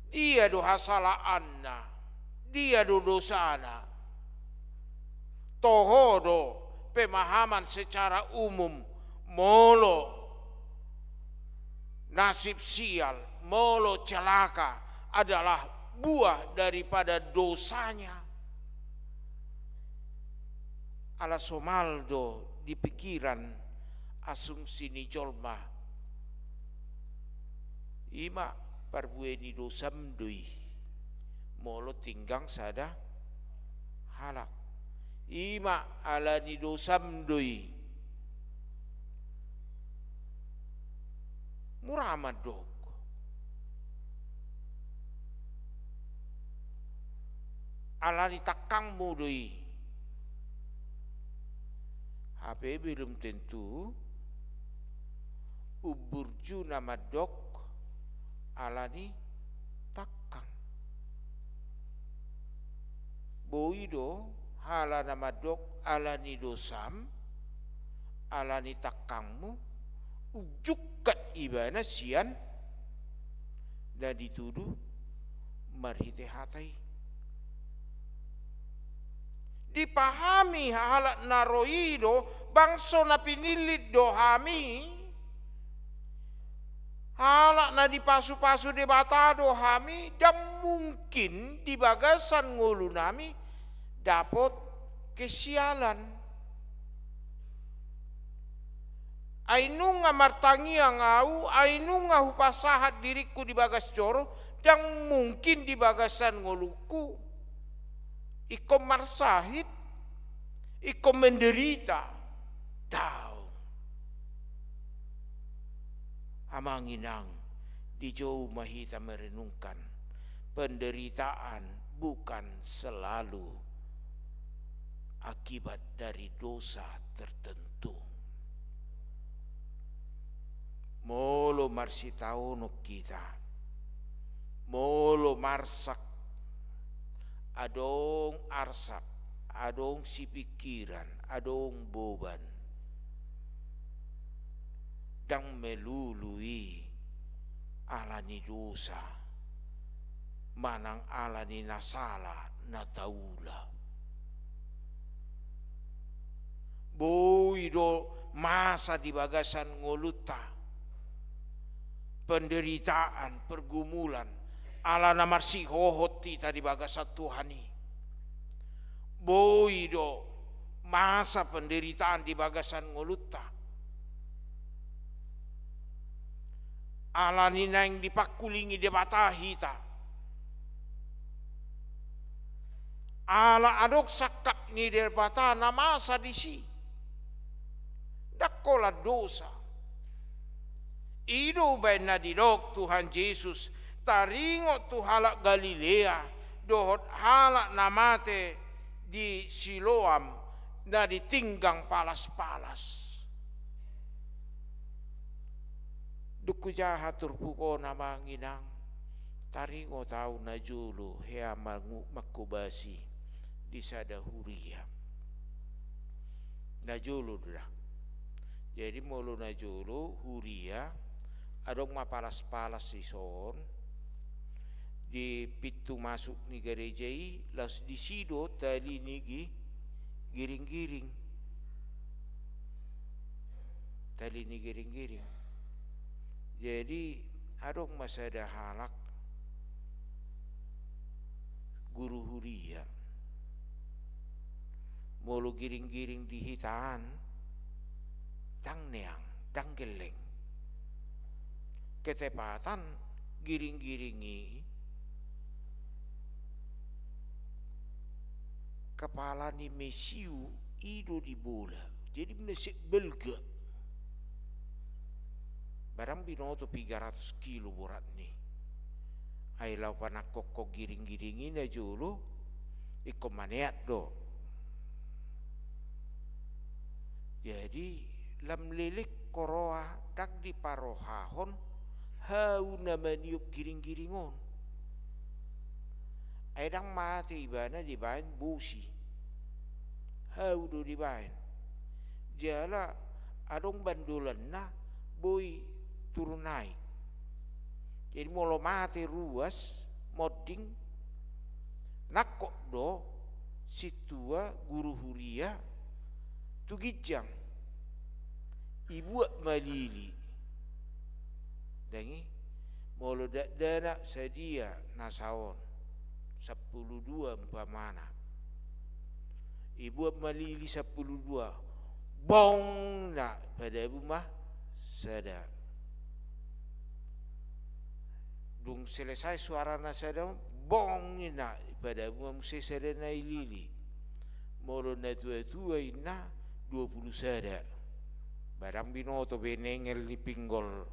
Dia do hasalaanna, dia do dosana. Toho do pemahaman secara umum, molo nasib sial, molo celaka adalah buah daripada dosanya. Ala somal do di pikiran, asumsi ni jolma. I ma parbue ni dosam do i, molo tinggang sada halak. I ma ala ni dosam do i. Mura mandok. Ala ni tangkangmu do i. Hape belum tentu umburju na mandok ala ni tangkang. Boi do halak na mandok ala ni dosam, ala ni tangkangmu, umjungkat ibana sian na ditudu marhite hata i. Dipahami halak na ro i do, bangso na pinillit do hami, halak na dipasupasu Debata do hami, ndang mungkin di bagasan ngolunami dapot kesialan. Ai nunga martangiang ahu, ai nunga hupasahat diringku di bagas joro, ndang mungkin di bagasan ngolungku ingkon marsahit, ingkon menderita. Daong. Amang inang, dijou ma hita merenungkan, penderitaan bukan selalu akibat dari dosa tertentu. Molo marsitaonon hita, molo marsak, adong arsak, adong sipingkiran, adong boban, ndang melulu i ala ni dosa manang ala ni na sala na taula. Boi do masa di bagasan ngolunta, penderitaan, pergumulan, ala na marsihohot hita di bagasan Tuhan i. Boi do masa penderitaan di bagasan ngolunta, ala ni naeng dipangkulingi Debata hita. Ala adong sangkap ni Debata na masa disi. Ndang holan dosa. I do umbahen na didok Tuhan Jesus taringot tu halak Galilea dohot halak na mate di Siloam na ditinggang palas-palas. Dung hujaha turpuk on, amang inang, taringot ahu najolo hea mangu-, manghobasi di sada huria. Najolo do da. Jadi molo najolo huria, adong ma palas-palas dison, di pintu masuk ni gareja i, laos disi do tali ni gi-, giring-giring. Tali ni giring-giring. Jadi adong ma sada halak guru huria. Molo giring-giring di hita an, ndang neang, ndang gelleng. Ketepatan giring-giring i kepala ni mesiu i do dibola. Jadi muna sek belga. Barang binoto piga ratus kilo boratni. Ai laho panangkokhon giring-giring i najolo, ingkon maneat do. Jadi lam leleng huroha ndang diparohahon hau na maniop giring-giring on. Ai ndang mate ibana dibaen bosi. Hau do dibaen. Jala adong bandolanna boi turun naik. Jadi molo mate ruas monding, nangkok do sintua guru huria tu ginjang, ibuat ma lili. Ndang i, molo dakdanak sadia na saon sampulu dua umpamana, ibuat ma lili sampulu dua, bong, na padabu ma sada. Dung selesai suara na sada, bong, na padabu ma muse sada na i lili. Molo na tuatua inna, dua pulu sada. Ba ndang binoto be nengel ni pinggol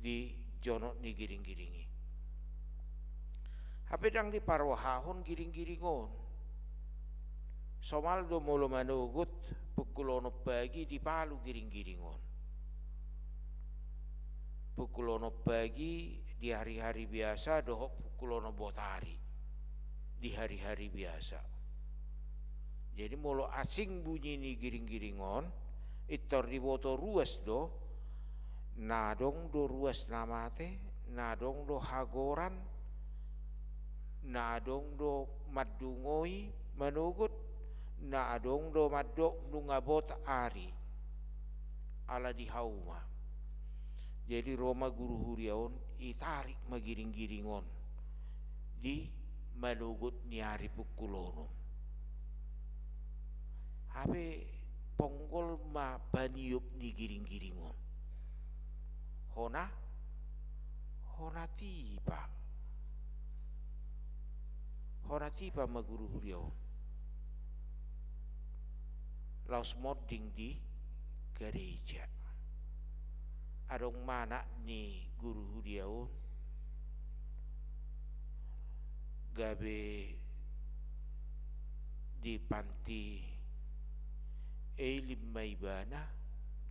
di jonok ni giringgiring i. Hape ndang diparrohahon giringgiring on. Somal do molo manogot pukul onom pagi dipalu giringgiring on. Pukul onom pagi di hari-hari biasa dohot pukul onom botari di hari-hari biasa. Jadi molo asing bunyi ni giringgiring on, pintor diboto ruas do, na adong do ruas na mate, na adong do hagoran, na adong do mandungoi manogot, na adong do mandok nunga bot ari, ala di hauma. Jadi ro ma guru huria on, itarik ma giringgiring on di manogot ni ari pukul onom. Hape ponggol ma paniop ni giringgiring on. Hona, hona tipa. Hona tipa ma guru huria on laos monding di gareja. Adong ma anak ni guru huria on gabe di panti Elim ma ibana,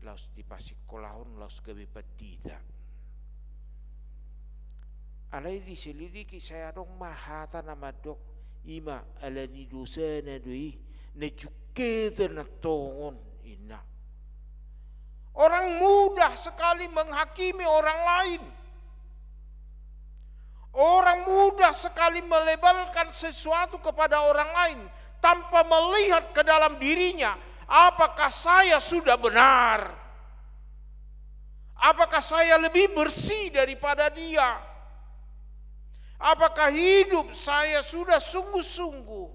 laos dipasikolahon laos gabe pandita. Alai diselidiki sai adong ma hata na mandok, ima ala ni dosana do i na jungketa na tongon, inna. Orang mudah sekali menghakimi orang lain. Orang mudah sekali melebalkan sesuatu kepada orang lain tanpa melihat ke dalam dirinya, apakah saya sudah benar? Apakah saya lebih bersih daripada dia? Apakah hidup saya sudah sungguh-sungguh?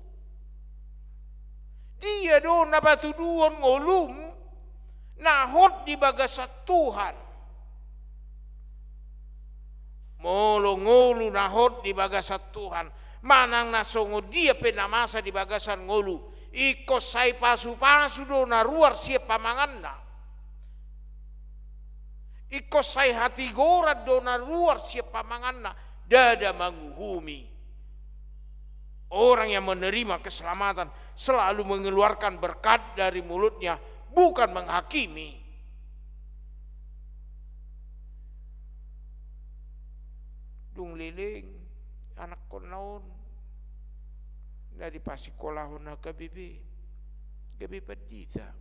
Dia do na patuduhon ngolum na hot di bagasan Tuhan. Molo ngolu na hot di bagasan Tuhan, manang na songon dia pe na masa di bagasan ngolu, ingkon sai pasupasu do na ruar sian pamanganna. Ingkon sai hatigoran do na ruar sian pamanganna, ndada manguhumi. Orang yang menerima keselamatan selalu mengeluarkan berkat dari mulutnya, bukan menghakimi. Dung leleng anakkonna on, na dipasikolahon H K B P, gabe pandita.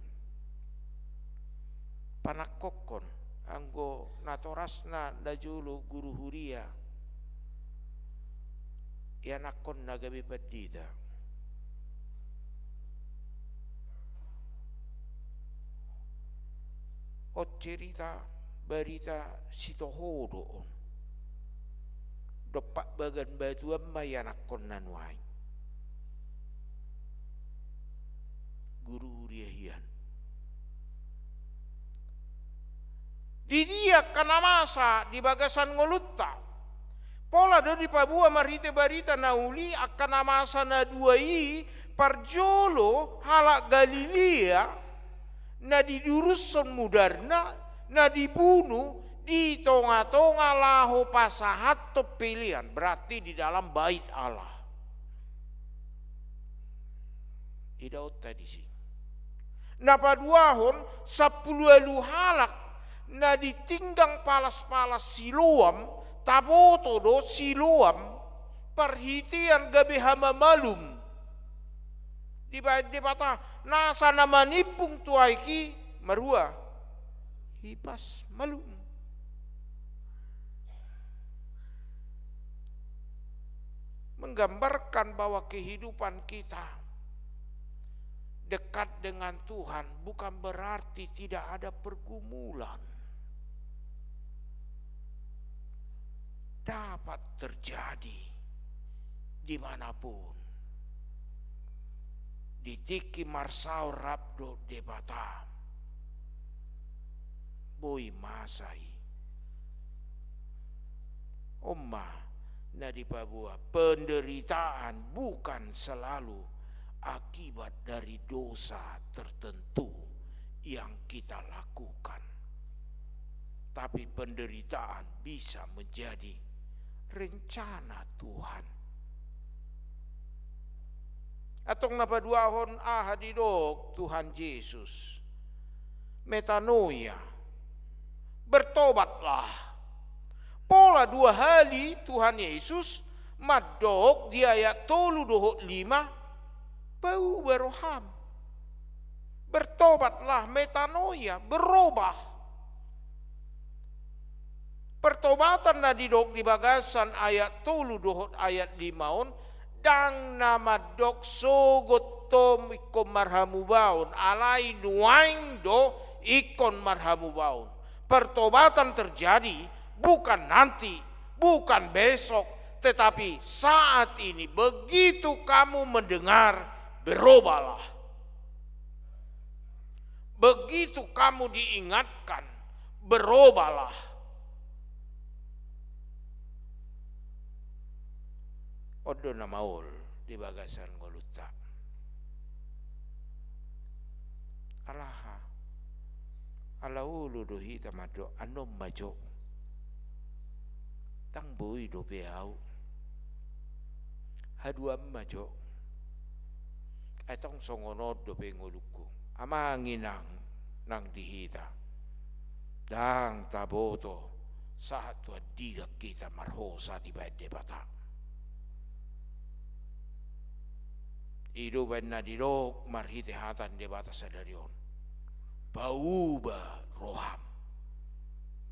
Panangkokhon anggo natorasna najolo guru huria, ianakhon na gabe pandita. On cerita barita sitoho do on. Dompak bagan batuan ma ianakhon na nuaeng. Guru huria hian. Di dia angka na masa di bagasan ngolunta? Pola do dipaboa marhite barita na uli angka na masa na dua i, parjolo halak Galilea na didurushon mudarna, na dibunu di tongatonga laho pasahathon pelean, berarti di dalam bait Allah. Idaonta disi. Na paduahon, sampulu ualu halak na ditinggang palaspalas Siloam, taboto do Siloam parhitean gabe hamamalum. Dibaen Debata, nasa na manimbung tu aek i marua? Hipas malum. menggambarkan bahwa kehidupan kita dekat dengan Tuhan bukan berarti tidak ada pergumulan. Dapat terjadi dimanapun. Di tingki marsaor rap dohot Debata, boi masa i. On ma na dipaboa, penderitaan bukan selalu akibat dari dosa tertentu yang kita lakukan, tapi penderitaan bisa menjadi rencana Tuhan. Antong na paduahon, aha didok Tuhan Jesus? Metanoia. Bertobatlah. Pola dua hali Tuhan Yesus mandok di ayat tolu dohot lima, pauba roham. Bertobatlah, metanoia, berubah. Pertobatan na didok di bagasan ayat tolu dohot ayat lima on, ndang na mandok sogot do ingkon marhamubaon, alai nuaeng do ingkon marhamubaon. Pertobatan terjadi bukan nanti, bukan besok, tetapi saat ini. Begitu kamu mendengar, berubahlah. Begitu kamu diingatkan, berubahlah. On do na maol di bagasan ngolunta. Alaha? Ala olo do hita mandok, annon ma jo. Ndang boi dope au. Haduan ma jo. Ai tong songon on dope ngolungku. Amang inang nang di hita, ndang taboto sahat tu andigan hita marhosa dibahen Debata. I do umbahen na didok marhite hata ni Debata sadari on. Pauba roham.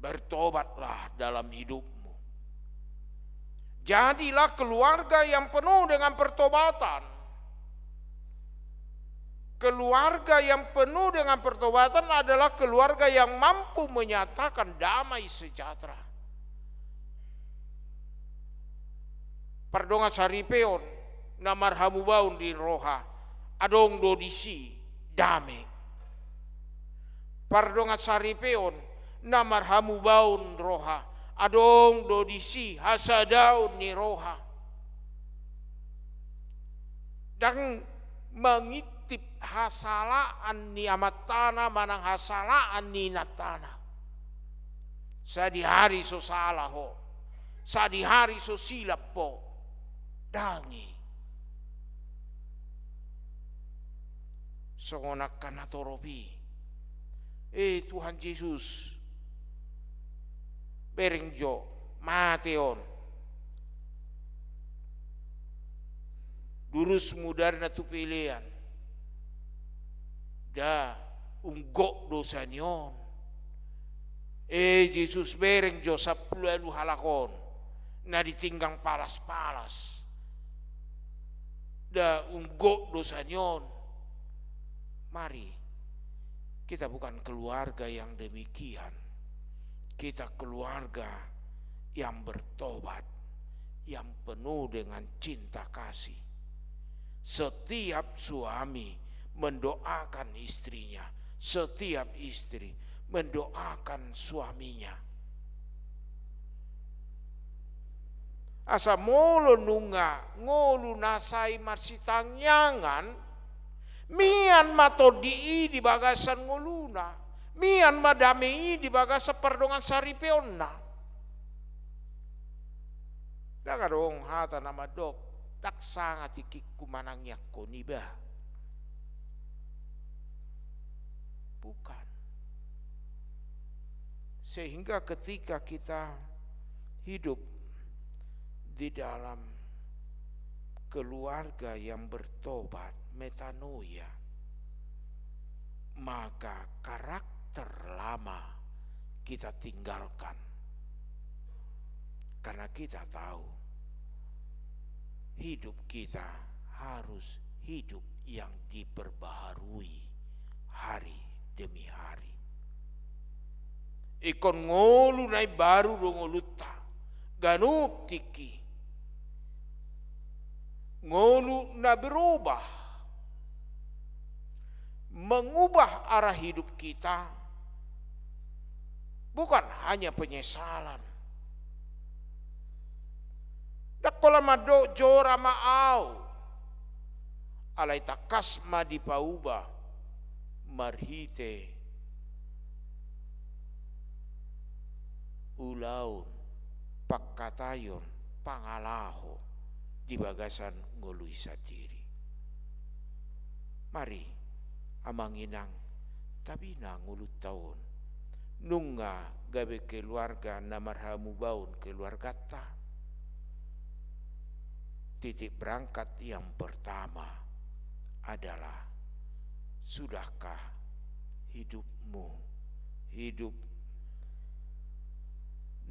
Bertobatlah dalam hidupmu. Jadilah keluarga yang penuh dengan pertobatan. Keluarga yang penuh dengan pertobatan adalah keluarga yang mampu menyatakan damai sejahtera. Pardongan saripeon na marhamubaon di roha, adong do disi dame. Pardongan saripeon na marhamubaon roha, adong do disi hasadaon ni roha. Ndang mangintip hasalaan ni amantana manang hasalaan ni inantana. Sadihari so sala ho, sadihari so silap ho. Ndang i. Songon angka na torop i. E Tuhan Jesus, bereng jo, mate on. Durus mudar na tu pelean. Nda, unggop dosa ni on. E Jesus, bereng jo sampulu ualu halak on na ditinggang palas-palas. Nda, unggop dosa ni on. Mari, kita bukan keluarga yang demikian. Kita keluarga yang bertobat, yang penuh dengan cinta kasih. Setiap suami mendoakan istrinya, setiap istri mendoakan suaminya. Asa molo nunga ngolu na sai marsitangiangan, mian ma tondi i di bagasan ngoluna, mian ma dame i di bagasan pardongan saripeonna. Ndang adong hata na mandok, ndang sanga tingkingku manangiangkon iba. Bukan. Sehingga ketika kita hidup di dalam keluarga yang bertobat, metanoia, maka karakter lama kita tinggalkan. Karena kita tahu hidup kita harus hidup yang diperbaharui hari demi hari. Ingkon ngolu na imbaru do ngolunta, ganup tingki. Ngolu na berubah, mengubah arah hidup kita, bukan hanya penyesalan. Ndang holan mandok jora ma au, alai tangkas ma dipauba marhite ulaon, pangkataion, pangalaho di bagasan ngolu i sandiri. Mari, amang inang, tabina ngolunta on. Nunga gabe keluarga na marhamubaon keluarganta. Titik berangkat yang pertama adalah, sudahkah hidupmu hidup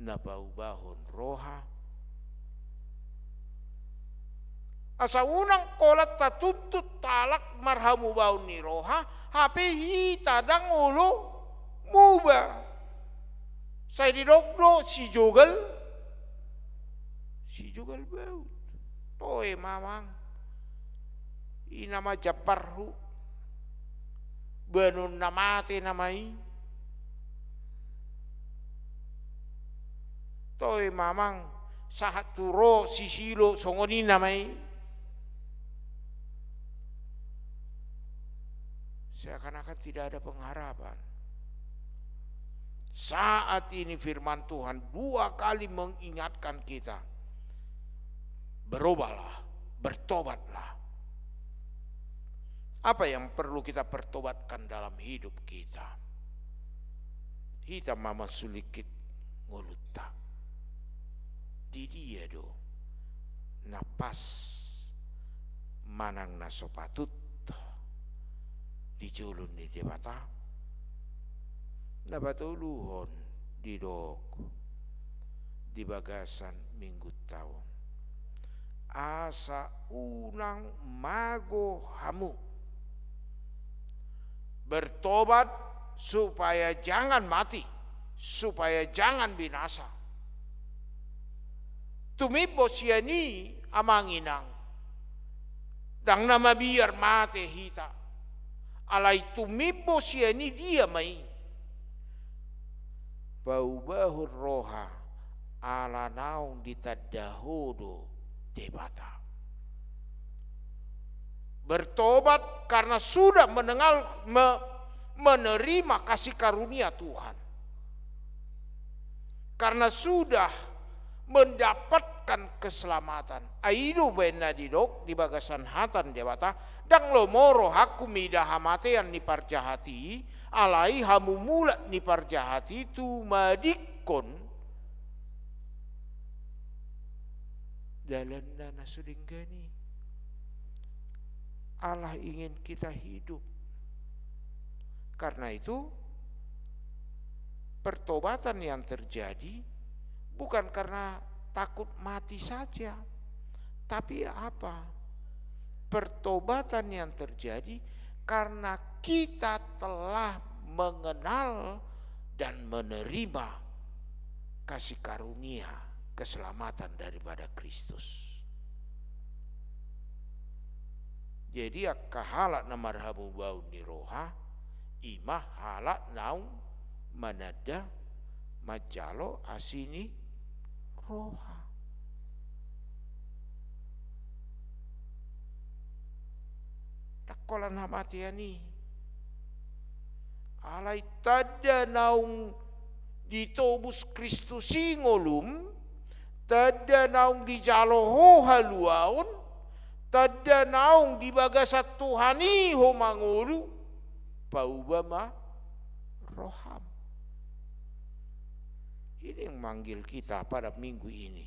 na paubahon roha? Asa unang holan tatuntut halak marhamubaon ni roha, hape hita ndang olo muba. Sai didok do sijogal, sijogal baut. Toe ma amang, i nama jambarhu, banon na mate nama i. Toe ma amang, sahat tu ro sisilo, songon i nama i. Seakan-akan tidak ada pengharapan. Saat ini firman Tuhan dua kali mengingatkan kita, berubahlah, bertobatlah. Apa yang perlu kita pertobatkan dalam hidup kita? Hita ma masulikit ngolunta. Di dia do na pas manang na so patut di jolo ni Debata? Na patoluhon didok di bagasan minggunta on, asa unang mago hamu. Bertobat supaya jangan mati, supaya jangan binasa. Tumimbo sian i, amang inang, ndang na mabiar mate hita. Alai tumimbo sian i dia ma i? Paubahon roha ala naung ditanda ho do Debata. Bertobat karena sudah mendengar, me-, menerima kasih karunia Tuhan. Karena sudah mendapatkan keselamatan. Ai i do umbahen na didok di bagasan hata ni Debata, ndang lomo rohangku mida hamatean ni parjahat i, alai hamumulan ni parjahat i tumadingkon dalanna na so denggan i. Allah ingin kita hidup. Karena itu, pertobatan yang terjadi bukan karena takut mati saja, tapi apa? Pertobatan yang terjadi karena kita telah mengenal dan menerima kasih karunia keselamatan daripada Kristus. Jadi, angka halak na marhamubaon ni roha, i ma halak naung mananda manjalo asi ni roha. Ndang holan hamatean i. Alai tanda naung ditobus Kristus i ngolum, tanda naung dijalo ho haluaon, tanda naung di bagasan Tuhan i ho mangolu, pauba ma roham. Ini yang manggil kita pada minggu ini.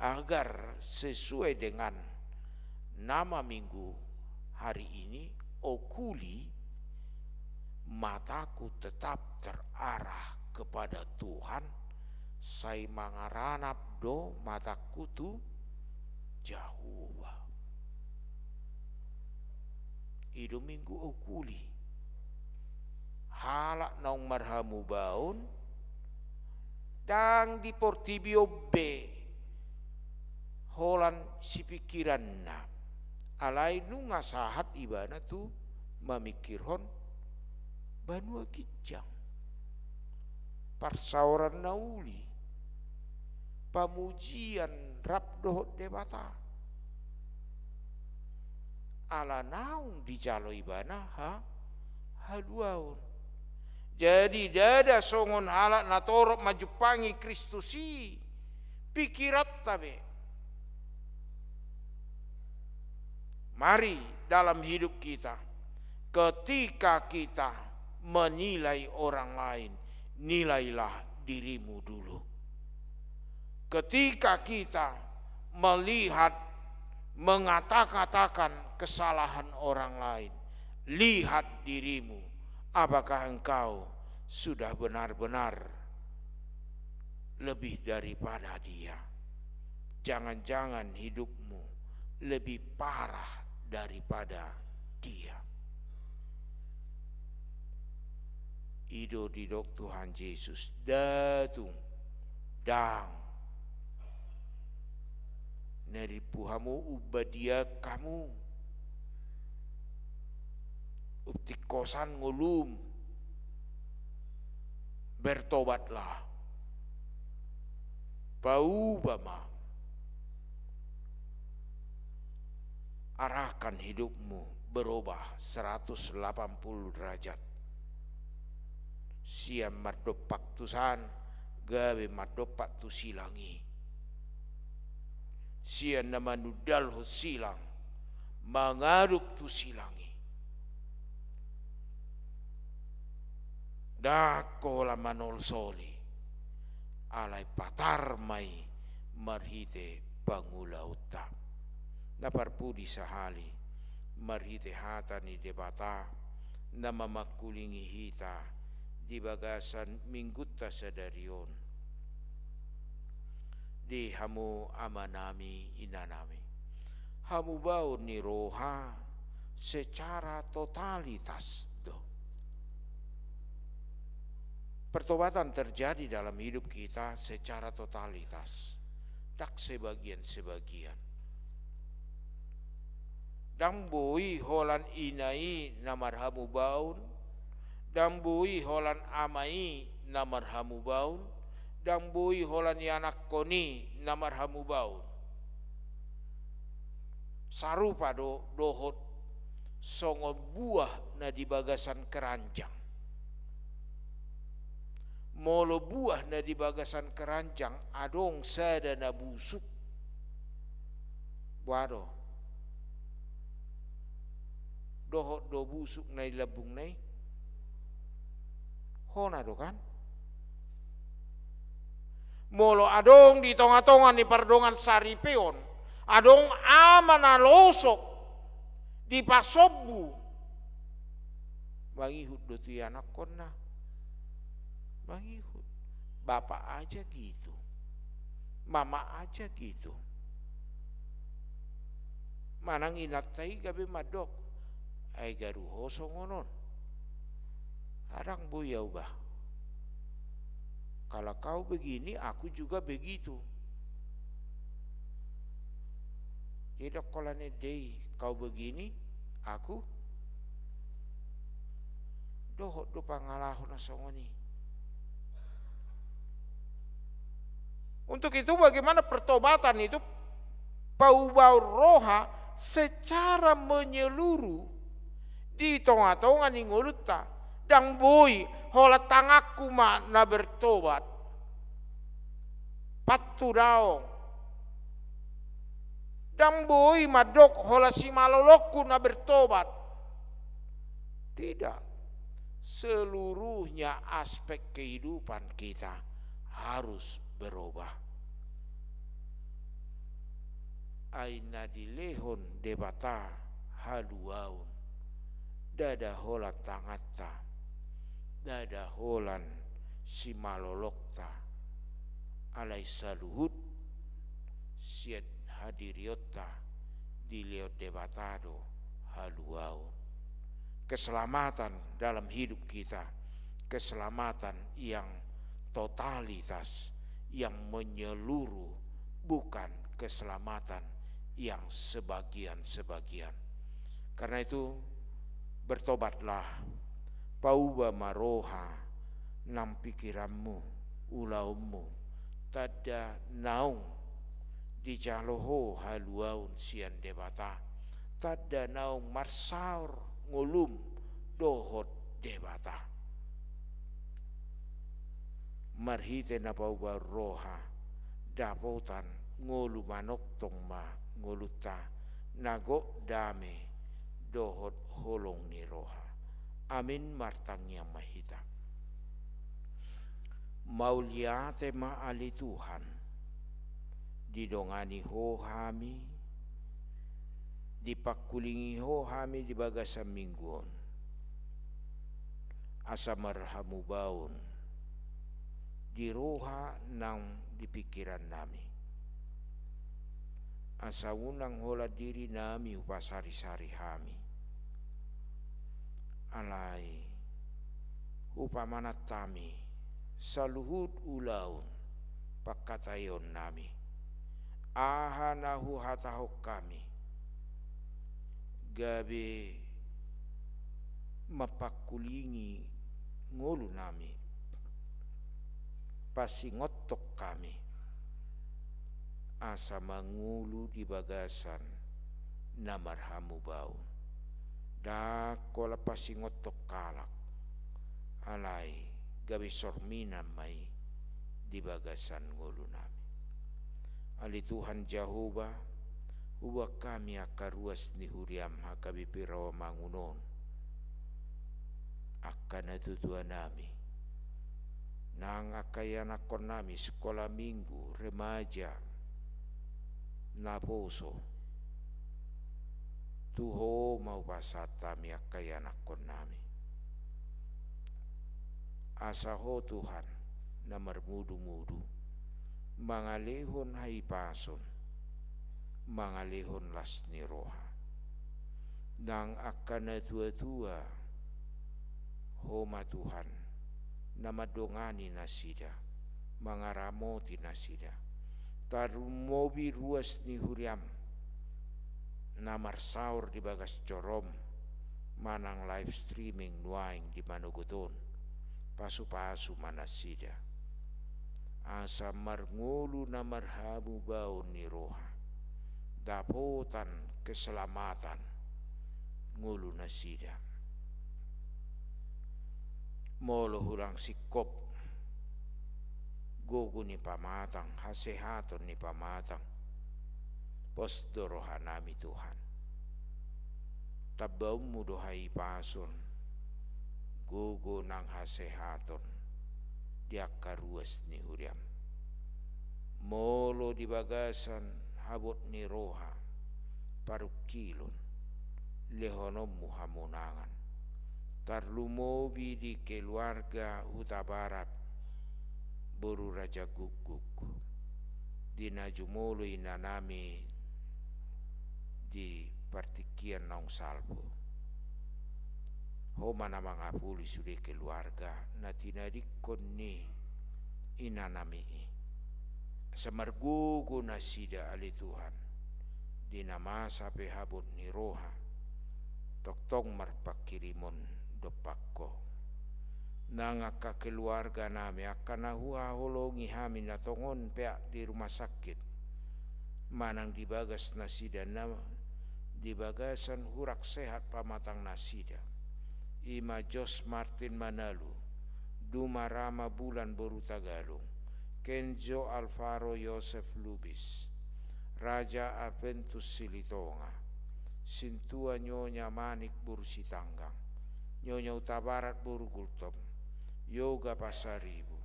Agar sesuai dengan nama minggu hari ini, Oculi, mataku tetap terarah kepada Tuhan, Sai mangaranap do matangku tu Jahowa. I do Minggu Okuli. Halak naung marhamubaon, ndang di portibi on be holan sipingkiranna. Alai nunga sahat ibana tu mamingkirhon banua ginjang, parsaoran na uli, pamujian rap dohot Debata. Ala naung dijalo ibana ha, haluaon. Jadi ndada songon halak na torop manjumpangi Kristus i pingkiranta be. Mari dalam hidup kita, ketika kita menilai orang lain, nilailah dirimu dulu. Ketika kita melihat, mengata-katakan kesalahan orang lain, lihat dirimu, apakah engkau sudah benar-benar lebih daripada dia? Jangan-jangan hidupmu lebih parah daripada dia. I do didok Tuhan Jesus, ndada tung, ndang. Na rimpu hamu, umbadia hamu, umtingkosan ngolum, bertobatlah. Pauba ma. Arahkan hidupmu berubah seratus delapan puluh derajat. Sian mardompak tu san, gabe mardompak tu silang i. Sian na manundalhon silang, mangadup tu silang i. Ndang holan manolsoli, alai patar ma i marhite pangulaonta. Na parpudi sahali, marhite hata ni Debata na mamangkulingi hita di bagasan minggunta sadari on. Di hamu amanami, inanami, hamubaon ni roha secara totalitas do. Pertobatan terjadi dalam hidup kita secara totalitas, ndang sebagian-sebagian. Ndang boi holan ina i na marhamubaon, ndang boi holan ama i na marhamubaon, ndang boi holan ianakhon i na marhamubaon. Sarupa do dohot songon buah na di bagasan keranjang. Molo buah na di bagasan keranjang adong sada na busuk, boha do? Dohot do busuk na di lambungna i? Hona do kan? Molo adong di tonga-tonga ni pardongan saripeon, adong ama na losok dipasombu, mangihut do tu ianakhonna. Mangihut. Bapak aja gitu. Mama aja gitu. Manang inanta i gabe mandok, ai garu ho songon on. Ndang boi au bah. Kalau kau begini, aku juga begitu. Jadi holan ende i, kau begini, aku dohot do pangalaho na songon i. Untuk itu, bagaimana pertobatan itu, paubaon roha secara menyeluruh di tonga-tonga ni ngolunta. Ndang boi holan tanganku ma na bertobat. Pattu daong. Ndang boi mandok holan simalolongku na bertobat. Tidak. Seluruhnya aspek kehidupan kita harus berubah. Ai na dilehon Debata haluaon, ndada holan tanganta, ndada holan simalolongta. Alai saluhut sian hadirionta dilehon Debata do haluaon. Keselamatan dalam hidup kita, keselamatan yang totalitas, yang menyeluruh, bukan keselamatan yang sebagian-sebagian. Karena itu, bertobatlah, pauba ma roha nang pikiranmu, ulaonmu, tanda naung dijalo ho haluaon sian Debata, tanda naung marsaor ngolum dohot Debata. Marhite na pauba roha, dapotan ngolu manongtong ma ngolunta, na gok dame dohot holong ni roha. Amin. Martangiang ma hita. Mauliate ma ale Tuhan, didongani ho hami, dipangkulingi ho hami di bagasan minggu on, asa marhamubaon di roha nang di pingkiran nami, asa unang holan diri nami hupasari-sari hami, alai hupamanat hami saluhut ulaon pangkataion nami. Aha na huhatahon hami, gabe mampangkulingi ngolu nami, pasingothon hami, asa mangolu di bagasan na marhamubaon. Ndang holan pasingothon halak, alai gabe sorminan ma i di bagasan ngolu nami. Ale Tuhan Jahowa, huboan hami angka ruas ni huriam H K B P Rawamangun on, angka natuatua nami, nang angka ianakhon nami sikola minggu, remaja, naposo. Tu ho ma hupasahat hami angka ianakhon nami, asa ho Tuhan na marmudumudu, mangalehon hahipason, mangalehon las ni roha. Nang angka natuatua, ho ma Tuhan na mandongani nasida, mangaramoti nasida. Tarlumobi ruas ni huriam na marsaor di bagas jorom manang live streaming nuaeng di manogot on, pasupasu ma nasida, asa marngolu na marhamubaon ni roha, dapotan keselamatan ngolu nasida. Molo hurang singkop gogo ni pamatang, hasehaton ni pamatang, pos do roha nami Tuhan. Tambaonmu do hahipason, gogo nang hasehaton di angka ruas ni huriam. Molo di bagasan habot ni roha, parungkilon, lehononmu hamonangan. Tarlumobi di keluarga Hutabarat, boru Raja Gukguk, di na jumolo inanami di partingkian naung salpu. Ho ma na mangapuli sude keluarga na tinadingkon ni inanami i. Asa margogo nasida ale Tuhan, di na masa pe habot ni roha, tongtong marpanghirimon dompak Ho. Nang angka keluarga nami, angka na huhaholongi hami na tongon peak di rumah sakit, manang di bagas nasida na di bagasan hurang sehat pamatang nasida, i ma Jos Martin Manalu, Duma Rama Bulan boru Tagalung, Kenjo Alvaro Yosef Lubis, Raja Adventus Silitonga, Sintua Nyonya Manik boru Sitanggang, Nyonya Hutabarat boru Gultom, Yoga Pasaribu,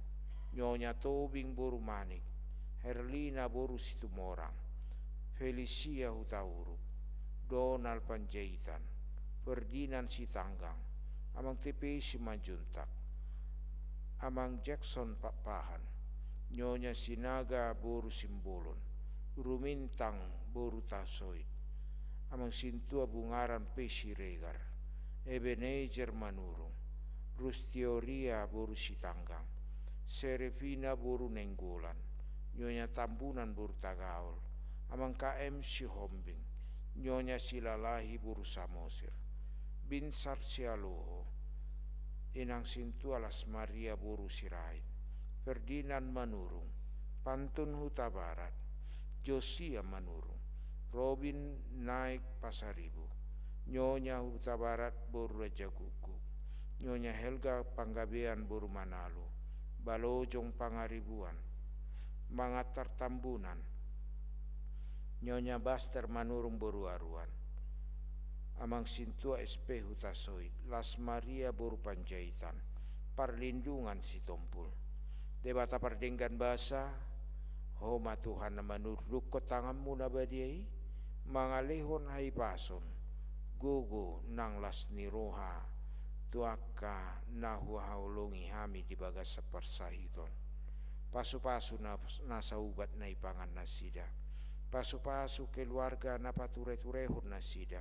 Nyonya Tobing boru Manik, Herlina boru Situmorang, Felicia Hutauruk, Donald Panjaitan, Ferdinand Sitanggang, Amang T P Simanjuntak, Amang Jackson Pakpahan, Nyonya Sinaga boru Simbolon, Rumintang boru Tasoit, Amang Sintua Bungaran pe Siregar, Ebenezer Manurung, Rustioria boru Sitanggang, Serefina boru Nainggolan, Nyonya Tambunan boru Tagaol, Amang K M Sihombing, Nyonya Silalahi boru Samosir, Binsar Sialoho, Inang Sintua Las Maria boru Sirait, Ferdinand Manurung, Pantun Hutabarat, Josia Manurung, Robin Naik Pasaribu, Nyonya Hutabarat boru Rajagukguk, Nyonya Helga Panggabean boru Manalu, Balojong Pangaribuan, Mangantar Tambunan, Nyonya Baster Manurung boru Aruan, Amang Sintua S P Hutasoit, Las Maria boru Panjaitan, Parlindungan Sitompul. Debata pardenggan basa, Ho ma Tuhan na manurdukkon tanganmu na badia i, mangalehon hahipason, gogo nang las ni roha, tu angka na huhaholongi hami di bagasan parsahiton. Pasupasu na, na saubat na ipangan nasida. Pasupasu keluarga na patureturehon nasida,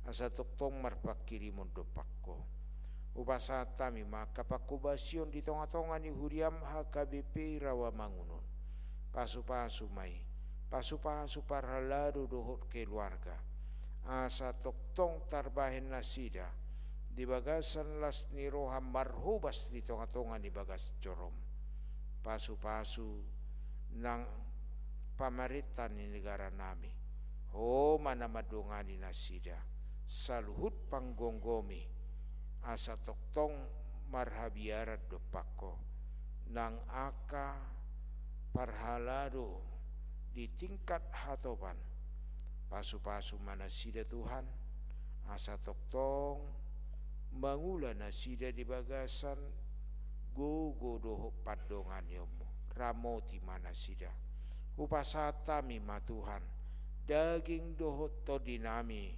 asa tongtong marpanghirimon dompak Ho. Hupasahat hami ma angka panghobasion di tongatonga ni huriam H K B P Rawamangun on. Pasupasu ma i, pasupasu parhalado dohot keluarga, asa tongtong tarbahen nasida di bagasan las ni roha marhobas di tongatonga ni bagas jorom. Pasupasu nang pamarenta ni negara nami, Ho ma na mandongani nasida saluhut panggomgomi, asa tongtong marhabiaran dompak Ho. Nang angka parhalado di tingkat hatopan, pasupasu ma nasida Tuhan, asa tongtong mangula nasida di bagasan gogo dohot pandonganionmu. Ramoti ma nasida. Hupasahat hami ma Tuhan, daging dohot tondi nami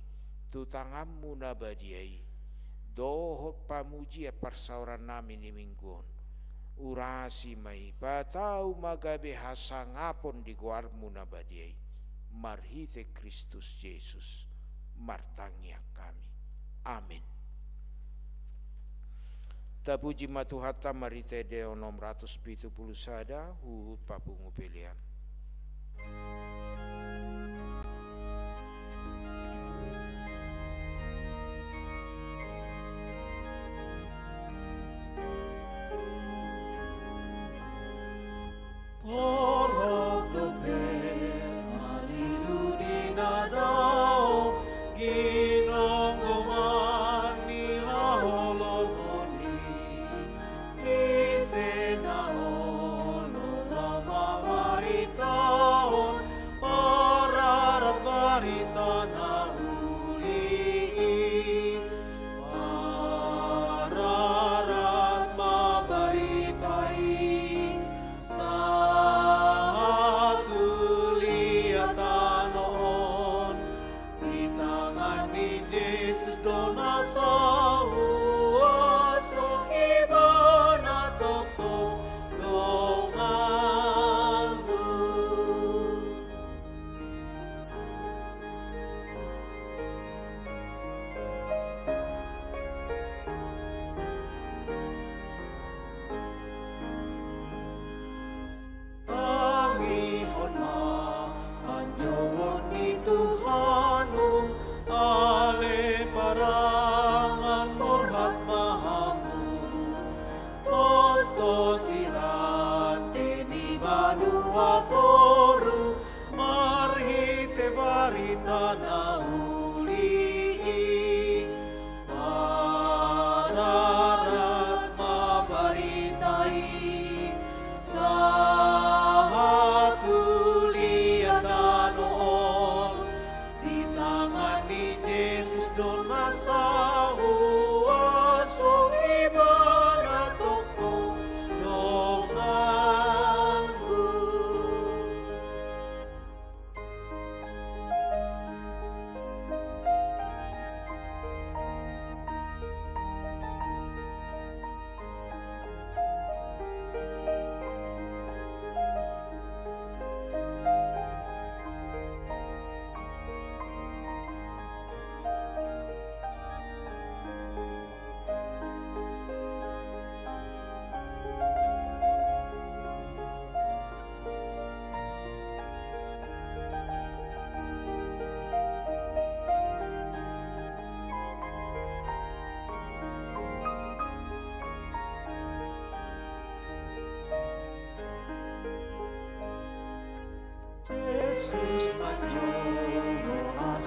tu tanganmu na badia i, dohot pamujian parsaoran nami ni minggu on. Urasi ma i, patau ma gabe hasangapon di goarmu na badia i, marhite Kristus Jesus martangiang hami. Amin. Tapuji ma Tuhanta marhite ende onom ratus pitu pulu sada, huhut papungu pelean. Torop dope malilu di na dao, ginonggongan ni haholongon i, ise na olo lam mamaritahon, pararat barita na uli i, pararat ma barita i, sahat tu liat tano on, di tangan ni Jesus do na sahuasong, Ibana tongtong donganmu. Tangihon ma panjouon ni Tuhanmu, ale parangan, borhat ma hamu. Tostos i rante ni banua toru, marhite barita na uli i, pararat ma barita i, sahat tu liat tano on, di tangan ni Jesus do na sahuasong, Ibana tongtong donganmu.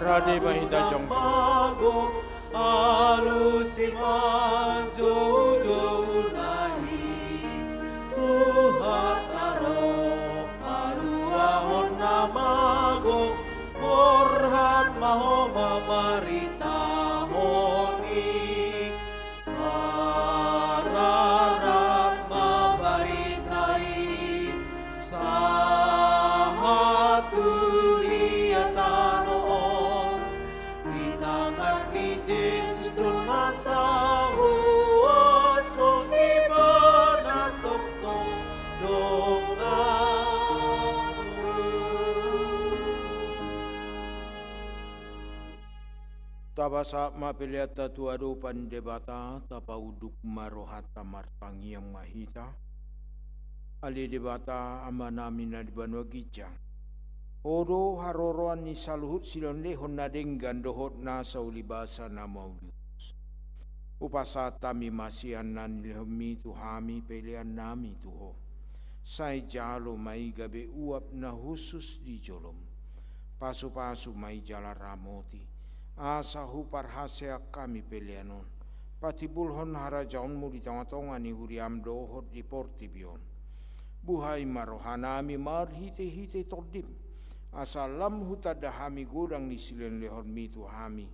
Rade ma hita jongjong. Alusi ma joujou na i tu hata ro paluahon na mago, borhat ma ho mamaritahon i. Mararat ma barita i sahat tu dia tano on, di tangan ni Jesus do na sahuaso, Ibana tongtong donganmu. Tapasahat ma peleanta tu adopan Debata, tapaunduk ma rohanta, martangiang ma hita. Ale Debata, Amanami na di banua ginjang, Ho do haroroan ni saluhut silehonlehon na denggan dohot nasa ulibasa na mauliutus. Hupasahat hami ma sian na nilehonmi tu hami peleannami tu Ho. Sai jalo ma i gabe uap na hushus di jolom. Pasupasu ma i jala ramoti, asa huparhaseang hami pelean on patimbulhon harajaonmu di tongatonga ni huriam dohot di portibi on. Buhai ma rohanami marhitehite Tondim, asa lam hutanda hami godang ni silehonlehonmi tu hami,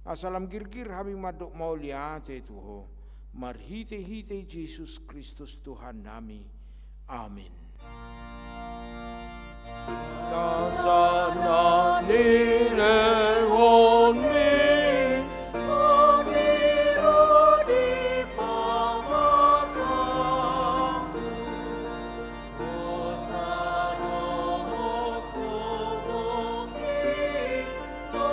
asa lam girgir hami mandok mauliate tu Ho, marhitehite Jesus Kristus Tuhannami. Amen. Nasa na nilehonmi, Tondim do di pangatangku, hosa dohot godang i do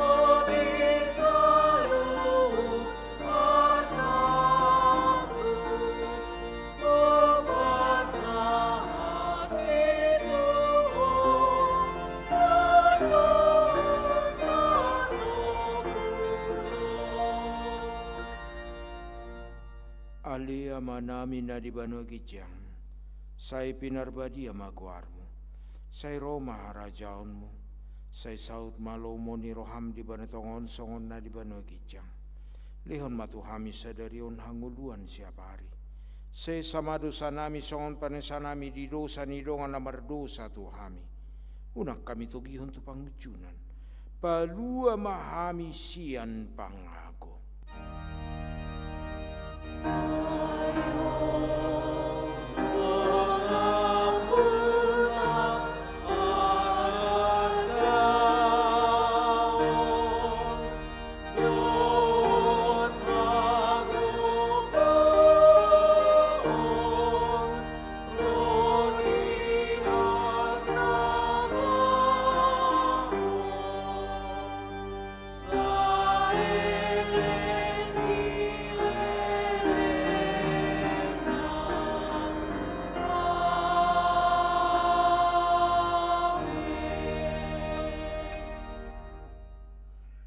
di saluhut artangku. Ale Amanami na di banua ginjang, sai pinarbadia ma goarmu. Sai ro ma harajaonmu. Sai saut ma lomo ni roham di banua tonga on songon na di banua ginjang. Lehon ma tu hami sadari on hangoluan siapari. Sesa ma dosanami songon panesanami di dosa ni dongan na mardosa tu hami. Unang hami togihon tu pangunjunan. Palua ma hami sian pangago.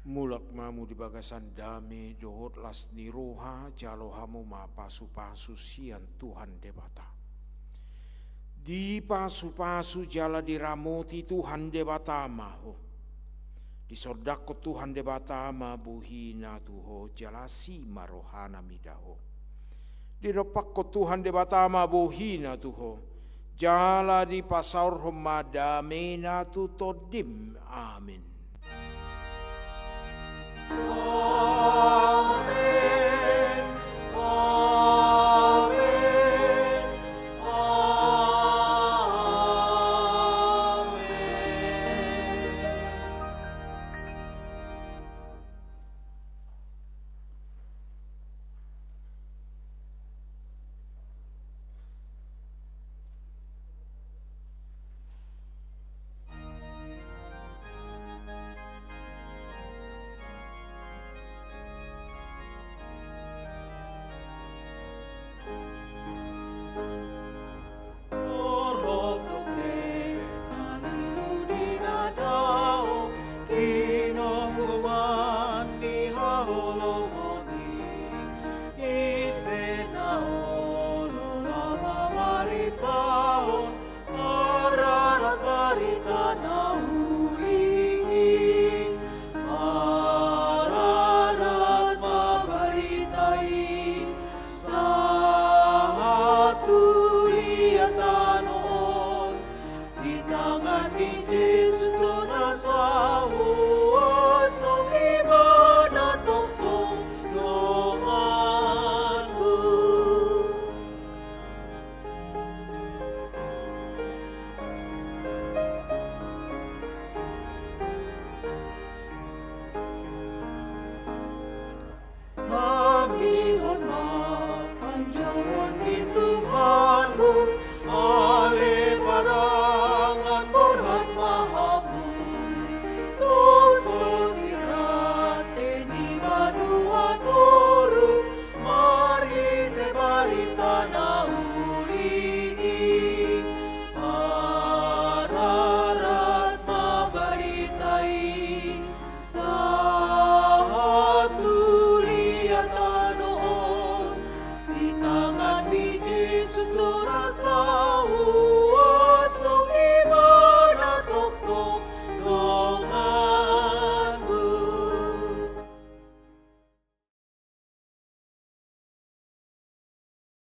Mulak ma hamu di bagasan dame dohot las ni roha, jalo hamu ma pasupasu sian Tuhan Debata. Dipasupasu jala diramoti Tuhan Debata ma ho. Disondangkon Tuhan Debata ma bohina tu ho, jala asi ma rohana mida ho. Didompakkon Tuhan Debata ma bohina tu ho, jala dipasaorhon ma damena tu tondim. Amen.